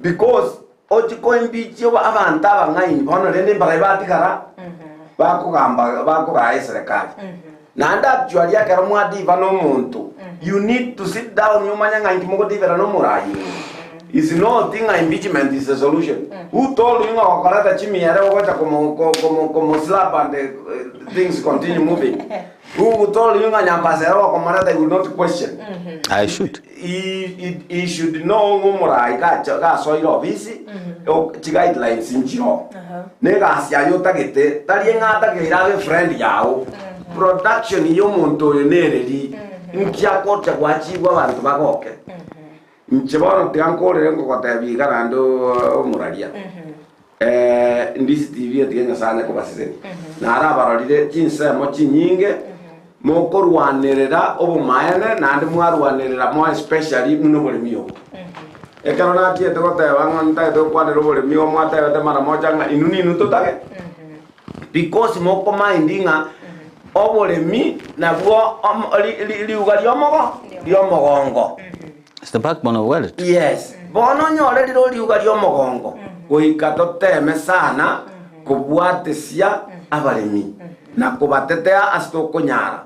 because ochie koimpeach obo abanto abang'aini bono rende mbarabwo batigara bakogamba bakoraa eserekari naende actually ekero mwadiva na omonto you need to sit down omanye ng'a inki mogodivera na omorai oyo Is not ng'a impeachment is the solution. Who told you ng'a okoreta chimiere ogocha komo komo komo slap and uh, things continue moving? Who told you ng'a Nyambasa ere okomoreta he will not question? I should. He, he, he should know ng'a omorai gacha gasoire ofisi o- chi guidelines nchiro. Negasi aye otagete tari ng'a atageire abe friend yao. Production y'omonto oyo nereri nki agocha gwachigwa abanto bagoke. Inche bono tiga nkorere nkogotebia iga naende omoraria, Ndisi TV etige Nyasae anye kobasesenia. Narabarorire chinsemo chinyinge mokorwanerera obomaene naende mwarwanerera more especially buna oboremi obo. Ekero nachiete goteba ng'a ntagete gokwanera oboremi obo mwatebete mara mocha ng'a inwe ninwe totage because mokomind ng'a oboremi nabwo riuga riomogo riomogongo. It's the backbone of wealth. Yes, bono onyore rire oriuga ri'omogongo, goika toteme sana kobwatesia abaremi na kobatetea ase tokonyara.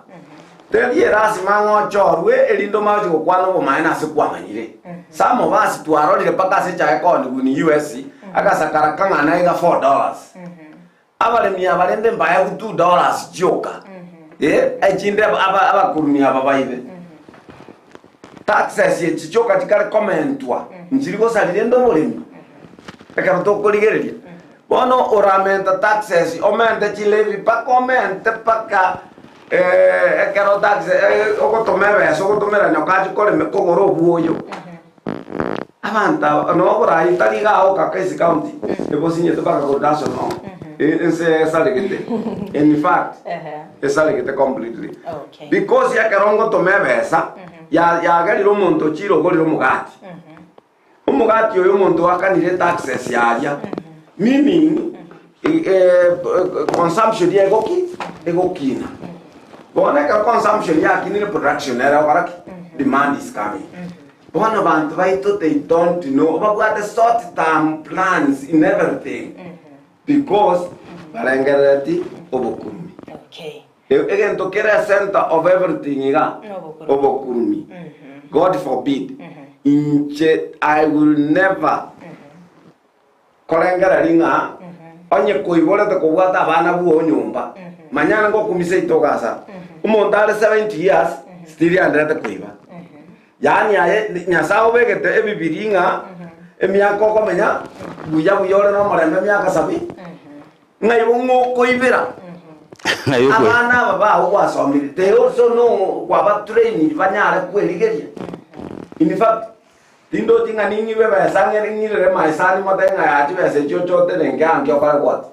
Teri erasima ng'a ochorwe erinde omanye gochia gokwana obomaene ase kwamanyire. Some of us twarorire mpaka ase echaye koonigwa in US, agasakara kang'ana iga $4. Abaremi aba rende mbaegwe $2 chioka, eh, echinde aba- abakurumi aba baibe. Taxes echi chioka chikare komentwa, nchiri gosari rende oboremi, ekero tokorigereria. Bono oramenta taxes, omente chilevy mpaka omente mpaka ekero tax ogotoma ebesa ogotomera nyoka ache korema kogora obwoyo. Abanto aba noo oboraai tari iga agoka Kisii County ebosinyete mpaka korwa National ense esaregete in fact esaregete completely Okay. because ekero ngotoma ebesa ya- yagerire omonto ochire ogorire omogati omogati oyo omonto oakanire taxes yaria meaning consumption egoki egokina bono ekero consumption yakinire production nere egokora ki demand is coming Bono banto baito they don't know babwate short term plans in everything because barengerereti obokurumi. Okay. Egento kere center of everything iga Nobokurumi. obokurumi. God forbid. Inche I will never Korengereria ng'a onye koiborete kobwata abana bwoo nyomba, manya ngokumisa itogo asa. Omonto are 70 years still aenderete koiba. Yaani aye Nyasae obegete ebibiri ng'a emiaka okomenya buya buya ore nomorembe emiaka sabi, ng'a igo ng'okoibera Ng'ai okwe- abana aba bao gwasomire they also know kwaba trained banyare kwerigeria. In fact Tindochi ng'a ning'igwe ebesa ng'ere ng'irere maesani mote ng'a yaa chibesa echio ochotenenke anke okore gwoti.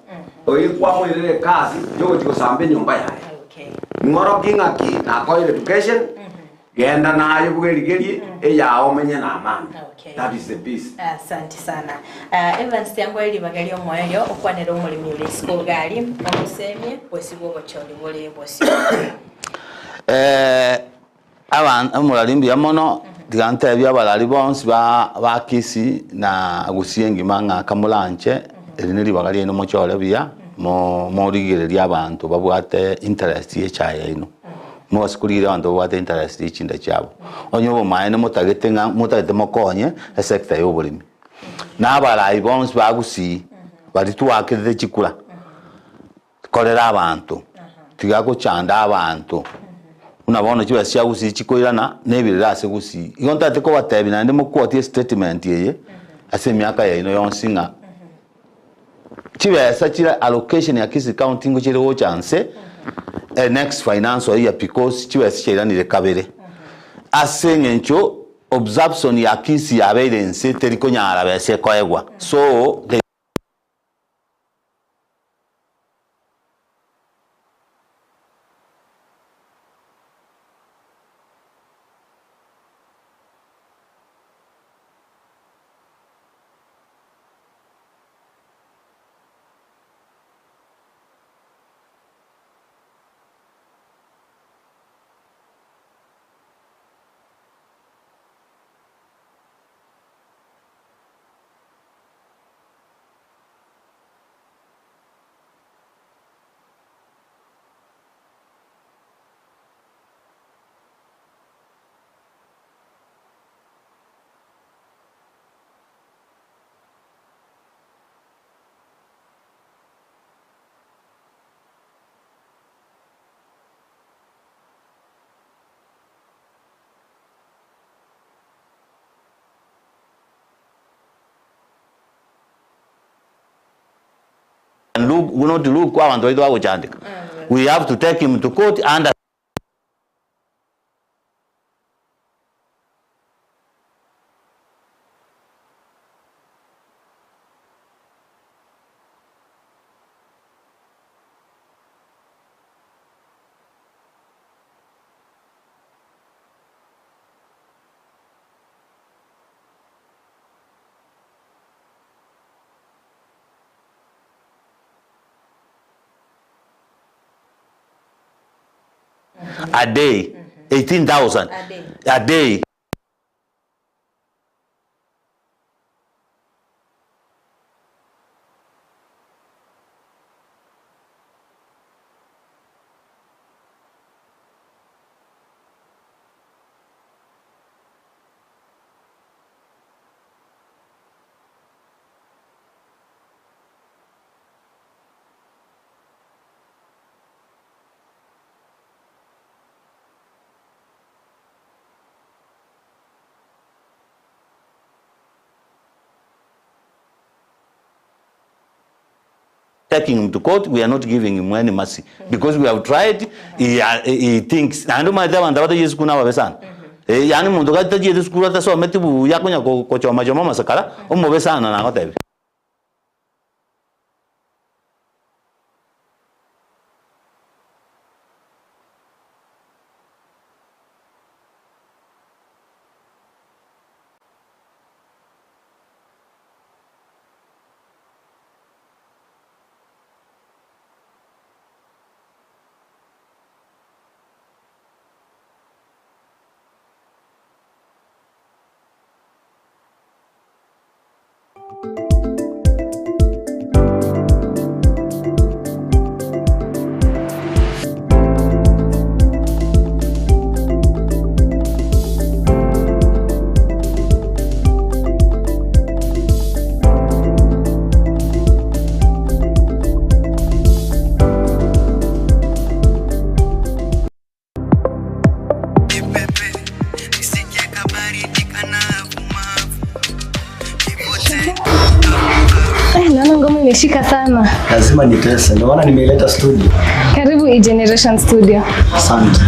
Oyi kwamoirire ekasi yogochia gosamba enyomba yaye. Okay. Ng'oroki ng'aki nakoire education, genda naye bwerigerie eyao omenye na amani. Okay. That is the peace. Asante sana. Uh, Evans tiangwe ribaga ri'omoerio okwanere omoremi ore isiko ogari omosemie bosibwa obochori bore bosio. Eh, Aban omorari mbuya mono, tiga ntebie abarari bonsi ba ba Kisii na Gusii engima ng'a kamoranche, eri ne ribaga riaino mochore buya, mo morigererie abanto babwate interest ya echae yaino. Mobase korigereria abanto babwate interest ya chinda chiabo. Onye obomaene motagete ng'a motagete mokonye esector ya oboremi. Na abarai bonsi ba Gusii, baria twakerete chikura. Korera abanto, tiga gochanda abanto, buna bono chibesa chia gusii chikoirana na ebirero ase gusii. Igo ntagete kobatebia naende mokwotie estatement eye ase emiaka yaino yonsi ng'a chibesa chire allocation ya Kisii county ngochire gocha nse next financial year because chibesa chiairanire kabere ase eng'encho. Obserption ya Kisii yabeire inse teri konyara besa ekoegwa so they. Look, not look abanto baito bagochandeka. We have to take him to court under a day 18000 a day. Taking him to court, we are not giving him any mercy because we have tried. He, he thinks naende omanyete abanto abataiyo esukuru nababe sana. Eh, yaani omonto gatachiete esukuru atasometi buya akonya kochoma choma amasakara, omobe sana nagotebia. Eh, naona ngoma imeshika sana. Lazima nitese, ndio maana nimeileta studio. Karibu E-Generation Studio. Asante.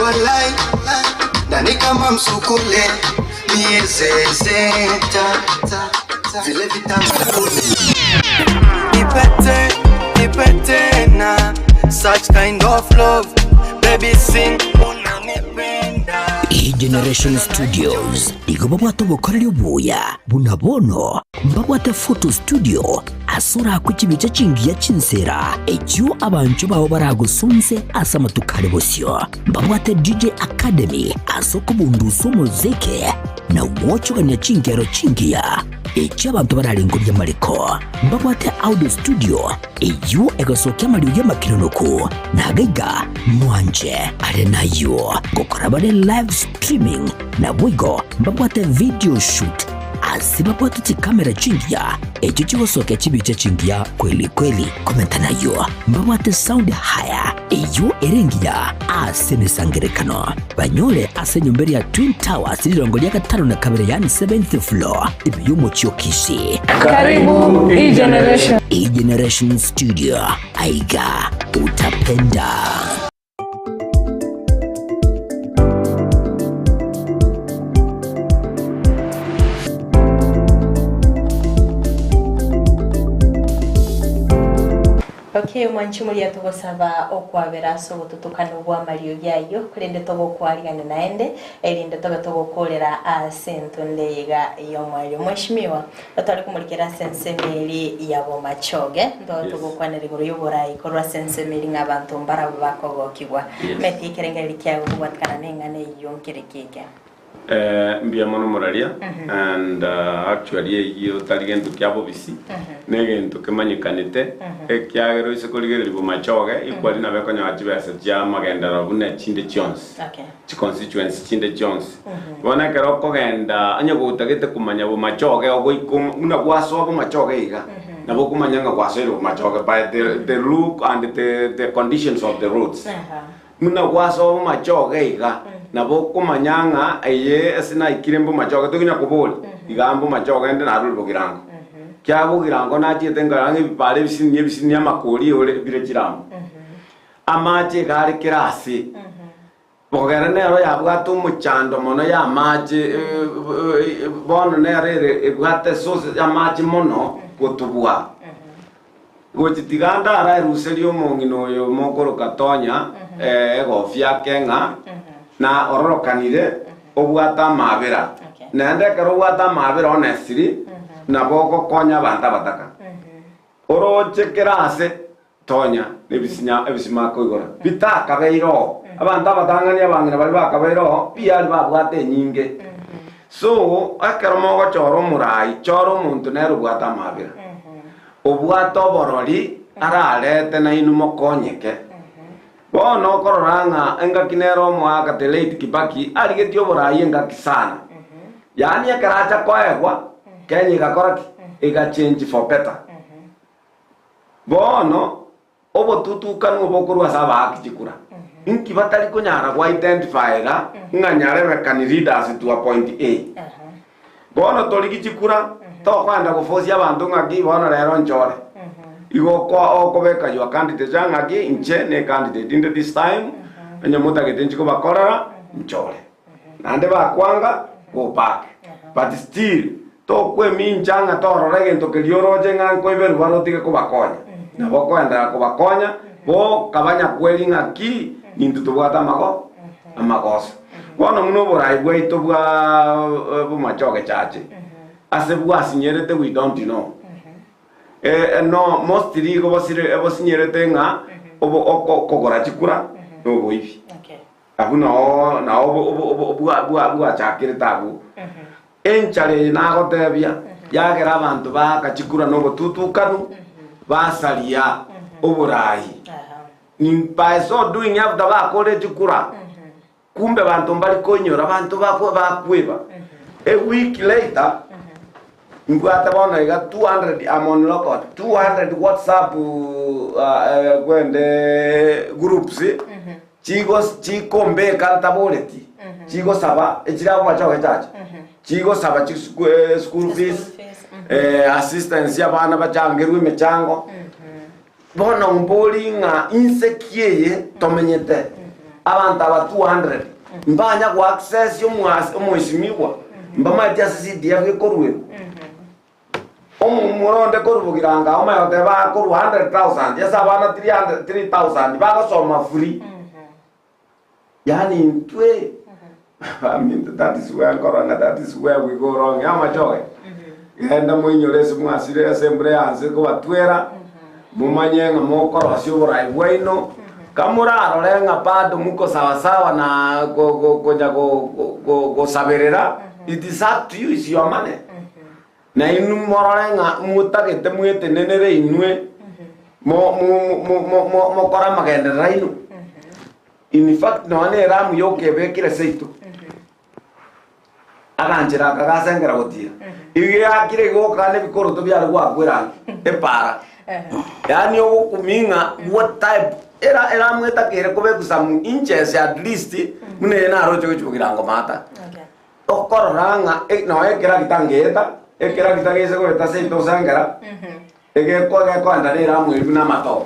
Walai, nani kama msukule miezezeta vile vitamu Nipete, nipete na such kind of love baby sing unanipenda E-Generation Studios igo babwate obokoreri obuya buna bono mbabwate photo studio ase orakwe chibicha chingiya chinsera echio abanchwa bao baragosunse ase amatuko are bosio. Mbabwate DJ Academy ase okobundusa omozeke na gwochogania chingero chingiya echio abanto bararengorie amariko. Mbabwate audio studio eyio egosokia amariogi amakenonoku na gaiga mwanche are nayio ngokora bare live streaming naboigo mbabwate video shoot ase babwate chikamera chingiya echio chigosokia chibicha chingiya kweli kweli. Komenta nayio mbabwate sound haya. Eyio ere engiya ase emesangererekano. Banyore ase enyomba eria Twin Towers rirongo ria gatano na kabere yaani seventh floor ime y'omochie o Kisii. Karibu E-Generation. E-Generation Studio, aiga utapenda. Okay, omwanchi omoria togosaba okwabera ase obotutukanu bw'amariogi ayio, korende togokwarigania naende, erinde tobe togokorera ase entunda eye iga y'omoerio. Mweshimiwa, otare komorikera ase ensemo eri ya bomachoge, ntobe Yes. togokwanera igoro y'oborai korwa ase ensemo eri ng'a abanto mbarabwo bakogokigwa. Yes. Meti ekerengererio kiago kobwatikana neng'ana eyio nkere ki eke? Eh, mbuya mono moraria and uh, actually eyio tari gento kia bobisi na egento kemanyekanete ekiagera oise korigereria bomachoge ikwari nabo ekonyora chibesa chia magenderero buna chinde chionsi Okay. chiconstituency chinde chionsi bono ekero okogenda onye gotagete komanya bomachoge ogoika omo- buna gwasoa bomachoge iga nabo okomanya ng'a gwasoire bomachoge by the, the look and the, the conditions of the roads Aha. Buna gwasoa bomachoge iga, nabo okomanya ng'a eye ase naikire mbomachoge, tokonya koboria, igaa mbomachoge inde narure bogirango. Kiagera bogirango nachiete nkarora ng'a ebipara ebisinini ebisinini amakori ore bire chiramo. Amache iga are kera ase. Bogere nero yabwate omochando mono ya amache bono nero ere ebwate esource y'amache mono gotubua. Gochitiga ndaraeruserie omong'ina oyo mokoroka Tonya egofia ake ng'a na ororokanire obwate amaabera. Naende ekero obwate amaabera honestly nabo ogokonya abanto abataka. Oroche kera ase Tonya nebisinya ebisima akoigora bitakabeire oo. Abanto abatang'ani abang'ina baria bakabeire oo biari babwate enyinge. So ekero mogochora omorai chora omonto nere obwate amaabera. Obwate oborori ararete nainwe mokonyeke. Bono okorora ng'a engaki nere omoaka the late Kibaki arigetie oborai engaki sana. Yaani ekero acha koegwa, Kenya egakora ki? Ega change for better. Bono obotutukanu obokorwa ase abaaki chikura, inki batari konyara go identifyera ng'a nyarebekani leaders to a point A. Bono torigi chikura, tokoenda gofosia abanto ng'aki bono rero nchore. Igo oko okobeka your candidate ng'aki inche ne candidate inde this time, onye motagete inchi kobakorera, nchore. Naende bakwanga, go back. But still, tokwemincha ng'a torora egento keria oroche ng'a nkoiberwa bare otige kobakonya. Nabo okoenderera kobakonya, bo kabanyakweri ng'a ki, nintwe tobwate amago amagoso. Bono buna oborai bwaito bwa bomachoge chache, ase bwasinyerete we don't know. Eh, no mostly igo bosire bosinyerete ng'a obo oko okogora chikura na oboibi. Okay. Abwo nao nao obo obo obo bwa bwa bwachakerete abwo. Enchara eye nagotebia, yagera abanto baaka chikura na obotutukanu, basaria oborai. Ni by so doing after bakore chikura, kumbe banto mbari koinyora, abanto bakwe bakweba. A week later, mbwate bono iga 200 I'm on record, 200 WhatsApp uh, eh, kwende groups Chigo chikombeka ntaboreti, chigosaba echire abwo bachoge chache, chigosaba chi school fees, assistance y'abana bachangerwe emechango. Bono mbori ng'a inse ki eye tomenyete, abanto aba 200 mbanya go access omwasi omwesimigwa, mbamaeti ase CDF ekoruerwa. Omomura onde korwa bogiranga omanye goteba akorwa 100,000 ase abana 300 3,000 bagosoma free. Yaani intwe baminto that is where nkorora ng'a that is where we go wrong amachoge. Genda moinyore ase mwasire ase embura ya nse kobatwera momanye ng'a mokorosia oborai bwaino kamorarore ng'a bado muko sawasawa na go- go- konya go- go- go- gosaberera it is up to you is your money. Na inwe morore ng'a motagete mwetenenere inwe, mokore amagenderero aino. In fact, nonya na eramu yokebekire seito, aganchera aka gasengera gotira. Igo eakire igo okana ebikoroto biare goakwa erangi, epaara. Yaani ogokumia ng'a what type era eramwetakere kobeku some inches at least buna eye naroche gochia bogirango maata. Okorora ng'a e- noe ekeragita ngeeta, ekeragita gese goeta seito osengera, egeko gekoenda na eramu eri buna amatobe.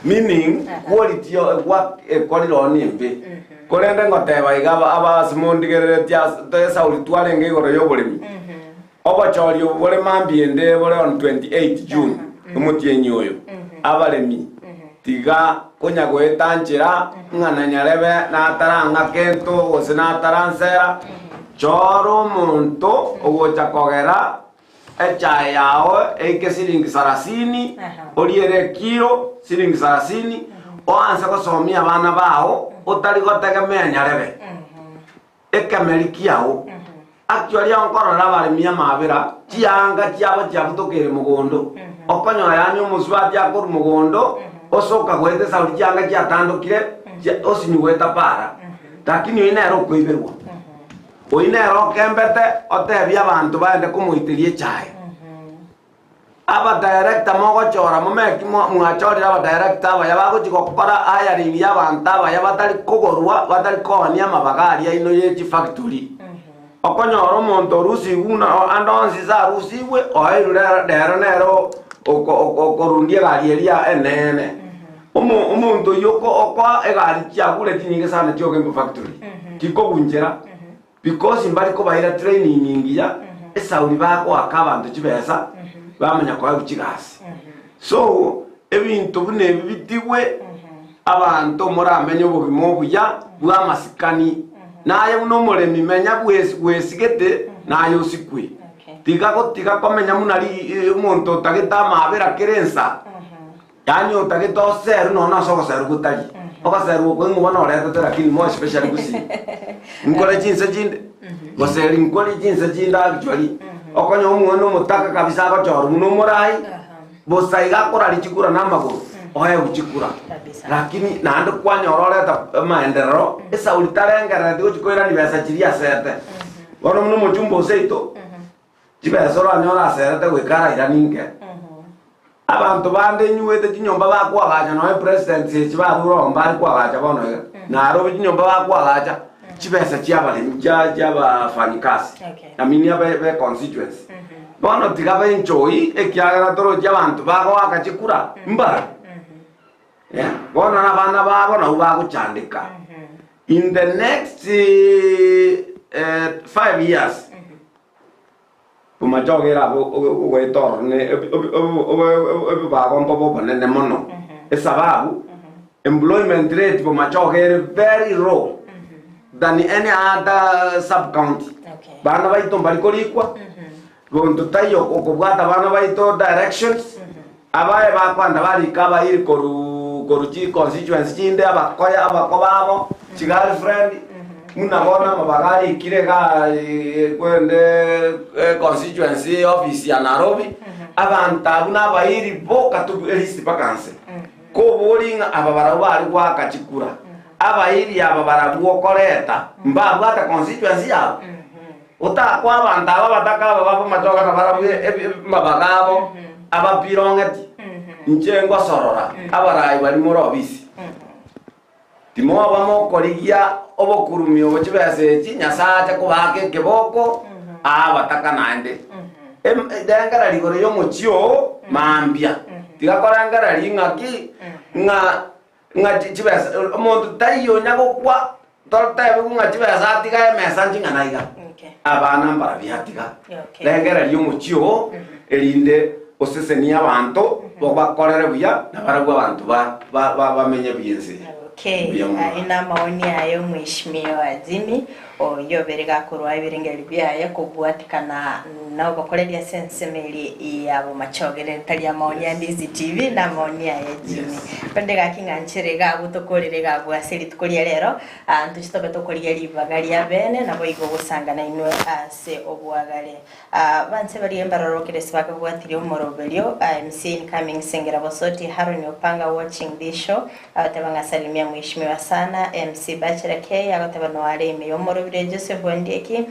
Meaning, quality yo egwa ekorire oo nembe. Korende ngoteba iga aba abase mondigereretie ase esauri twarenge igoro ya oboremi. Obochori obo bore mambia ende bore on 28 June omotienyi oyo, abaremi tiga konya goetanchera ng'a na nyarebe natarang'a kento gose nataransera, chora omonto ogocha kogera echae yao eike siringi sarasini, oriere ekiro siringi sarasini, oanse gosomia abana bao otari gotegemea nyarebe. Ekemeri kiao. Actually nkorora abaremi amabera, chianga chiabo chiabutokeire mogondo. Okonyora yaani omosubati akorwa mogondo, osoka goeta esauri chianga chiatandokire, chia- osinywa goeta para. Lakini oyio nere okoiberwa. Oyio nere okembete otebie abanto baende komoiteria echae. Abadirector mogochora momeki mwachorire abadirector abaya bagochia gokora hiring ya abanto abaya batari kogorwa batari koonia amabaga aria aino ye chifactory. Okonyora omonto orusigwe buna ande onsi ase arusigwe oeirwe rero rero nere okorundia egari eria eneene. Omo omonto oyio okoa egari chiagure chinyinge sana chiogembe factory chikogunchera. Because mbari kobaira training engiya, esauri bagoaka abanto chibesa, bamanya koegwa chigasi. So, ebinto buna ebi bitigwe, abanto moramenye obogima obuya bwa amasikani. Naye buna omoremi menya bwes bwesigete naye osikwe. Tiga gotiga komenya buna ri omonto otagete amabera kera ensa. Yaani otagete oserwe nonya ase ogoserwa gotari. Ogoserwa okwo ing'o bono oretete lakini more especially gusii. Nkore chinse chinde, goseri nkore chinse chinde actually, okonyora omwana omotaka kabisa agochorwa buna omorai, bosa iga akoraria chikura na amagoro, oegwe chikura. Lakini naende kwanyora oreta amaenderero, esauri tarengerereti gochi koirania besa chiria asete. Bono buna omochumba o seito, Chibesa oranyore aserete goika arairanie inke. Abanto bande inyuete chinyomba bakoagacha nonya presidents echi barure oo mbare koagacha bono iga. Nairobi chinyomba bakoagacha chibesa chiabaremi chia chiabafanyikasi I mean abe be constituency. Bono tiga benchoi ekiagera torochi abanto bagoaka chikura mbare. Eh, bono na abana babo nabwo bagochandeka. In the next eh, 5 years Bomachoge erabe ogoeta ororo ne ebibagomba bobonene mono esababu employment rate bomachoge ere very low than any other sub county. Bana baito mbari korikwa bonto taiyo okobwata bana baito directions abaye bakwanda barika abairi koru koru chi constituency chinde abakoya abako babo chi girlfriend buna bono amabaga arikire igaa kwende constituency office ya Nairobi abanto abwo na abairi boka tu elist mpaka nse kobori ng'a aba barabwo bare goaka chikura abairi aba barabwo okoreta mbabwate constituency yabo Otakoa abanto aba abataka aba b'amatoka na barabwo amabaga abo abapirong'eti, inche ngosorora abarai baria more obisi. Timoba mokorigia obokurumi obo chibesa echi, Nyasae ache kobaaka ekeboko aa abataka naende. Rengereria igoro y'omochie oo mambia, tiga korengereria ng'aki ng'a ng'a chibesa omonto taiyo onya gokwa Totebigwe ng'a chibesa atiga emesa nching'ana iga, abana mbarabio atiga. Rengereria omochie oo, erinde osesenie abanto obakorere buya, na barabwo abanto bamenye buya ense eye. Okay, Mbuya mono. aye namaoni aye omweshimiwa Jimmy oyio obere gakorwa ebirengererio biaye kobwatikana nobokoreri ase ensemo eria ya bomachogerere tari amaoni a Ndizi TV namaoni aye Jimmy. Rende gaki ng'a nchere iga abwo tokorere iga abwo ase rituko ria rero, aa ntoche tobe tokorigia ribaga ria bene, naboigo ogosangana inwe ase obwagare. Aa banse baria mbarorokire ase bakabwatirie omoroberio, aa MC incoming Sengera Bosoti Haron Opanga watching this show, agoteba ng'a salimia mheshimiwa sana, MC Bachelor K agoteba noare ime y'omoroberio. Mambire Joseph Ondieki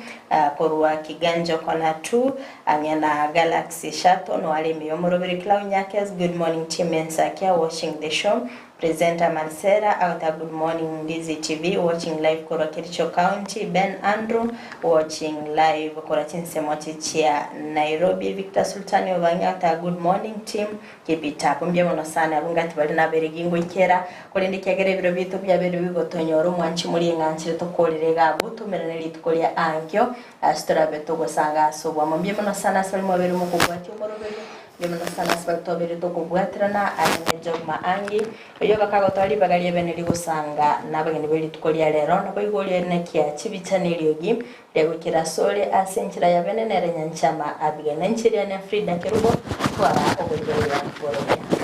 korwa Kiganjo Corner 2 ang'e na Galaxy Shuttle noare ime y'omoroberi Clau Nyakes Good morning team Ensakia watching the show Presenter Mansera agoteba good morning Ndizi TV watching live korwa Kericho County Ben Andrew watching live korwa chinsemo chia Nairobi Victor Sultani Obang'e agoteba good morning team Keep it up. Mbuya mono sana abwo ngati bare naberegi ngoikera, korende ekiagera ebiro biaito biabeire bigotonyora omwanchi moria eng'anchire tokorire iga abwo toumerane rituko ria ankio ase torabe togosanga ase obwamo. Mbuya mono sana ase baria mwabeire mokobwatia omoroberio, mbuya mono sana ase baria twabeire tokobwaterana arenge Job Maangi, oyio bakagotoa ribaga riabene rigosanga nabageni be rituko ria rero, naboigo oria nekia chibicha na eriogi Riagoikera asore ase enchera ya bene nere nyanchama Abigail. Na inche riane Frida Kerubo, twara oboiroria borobia.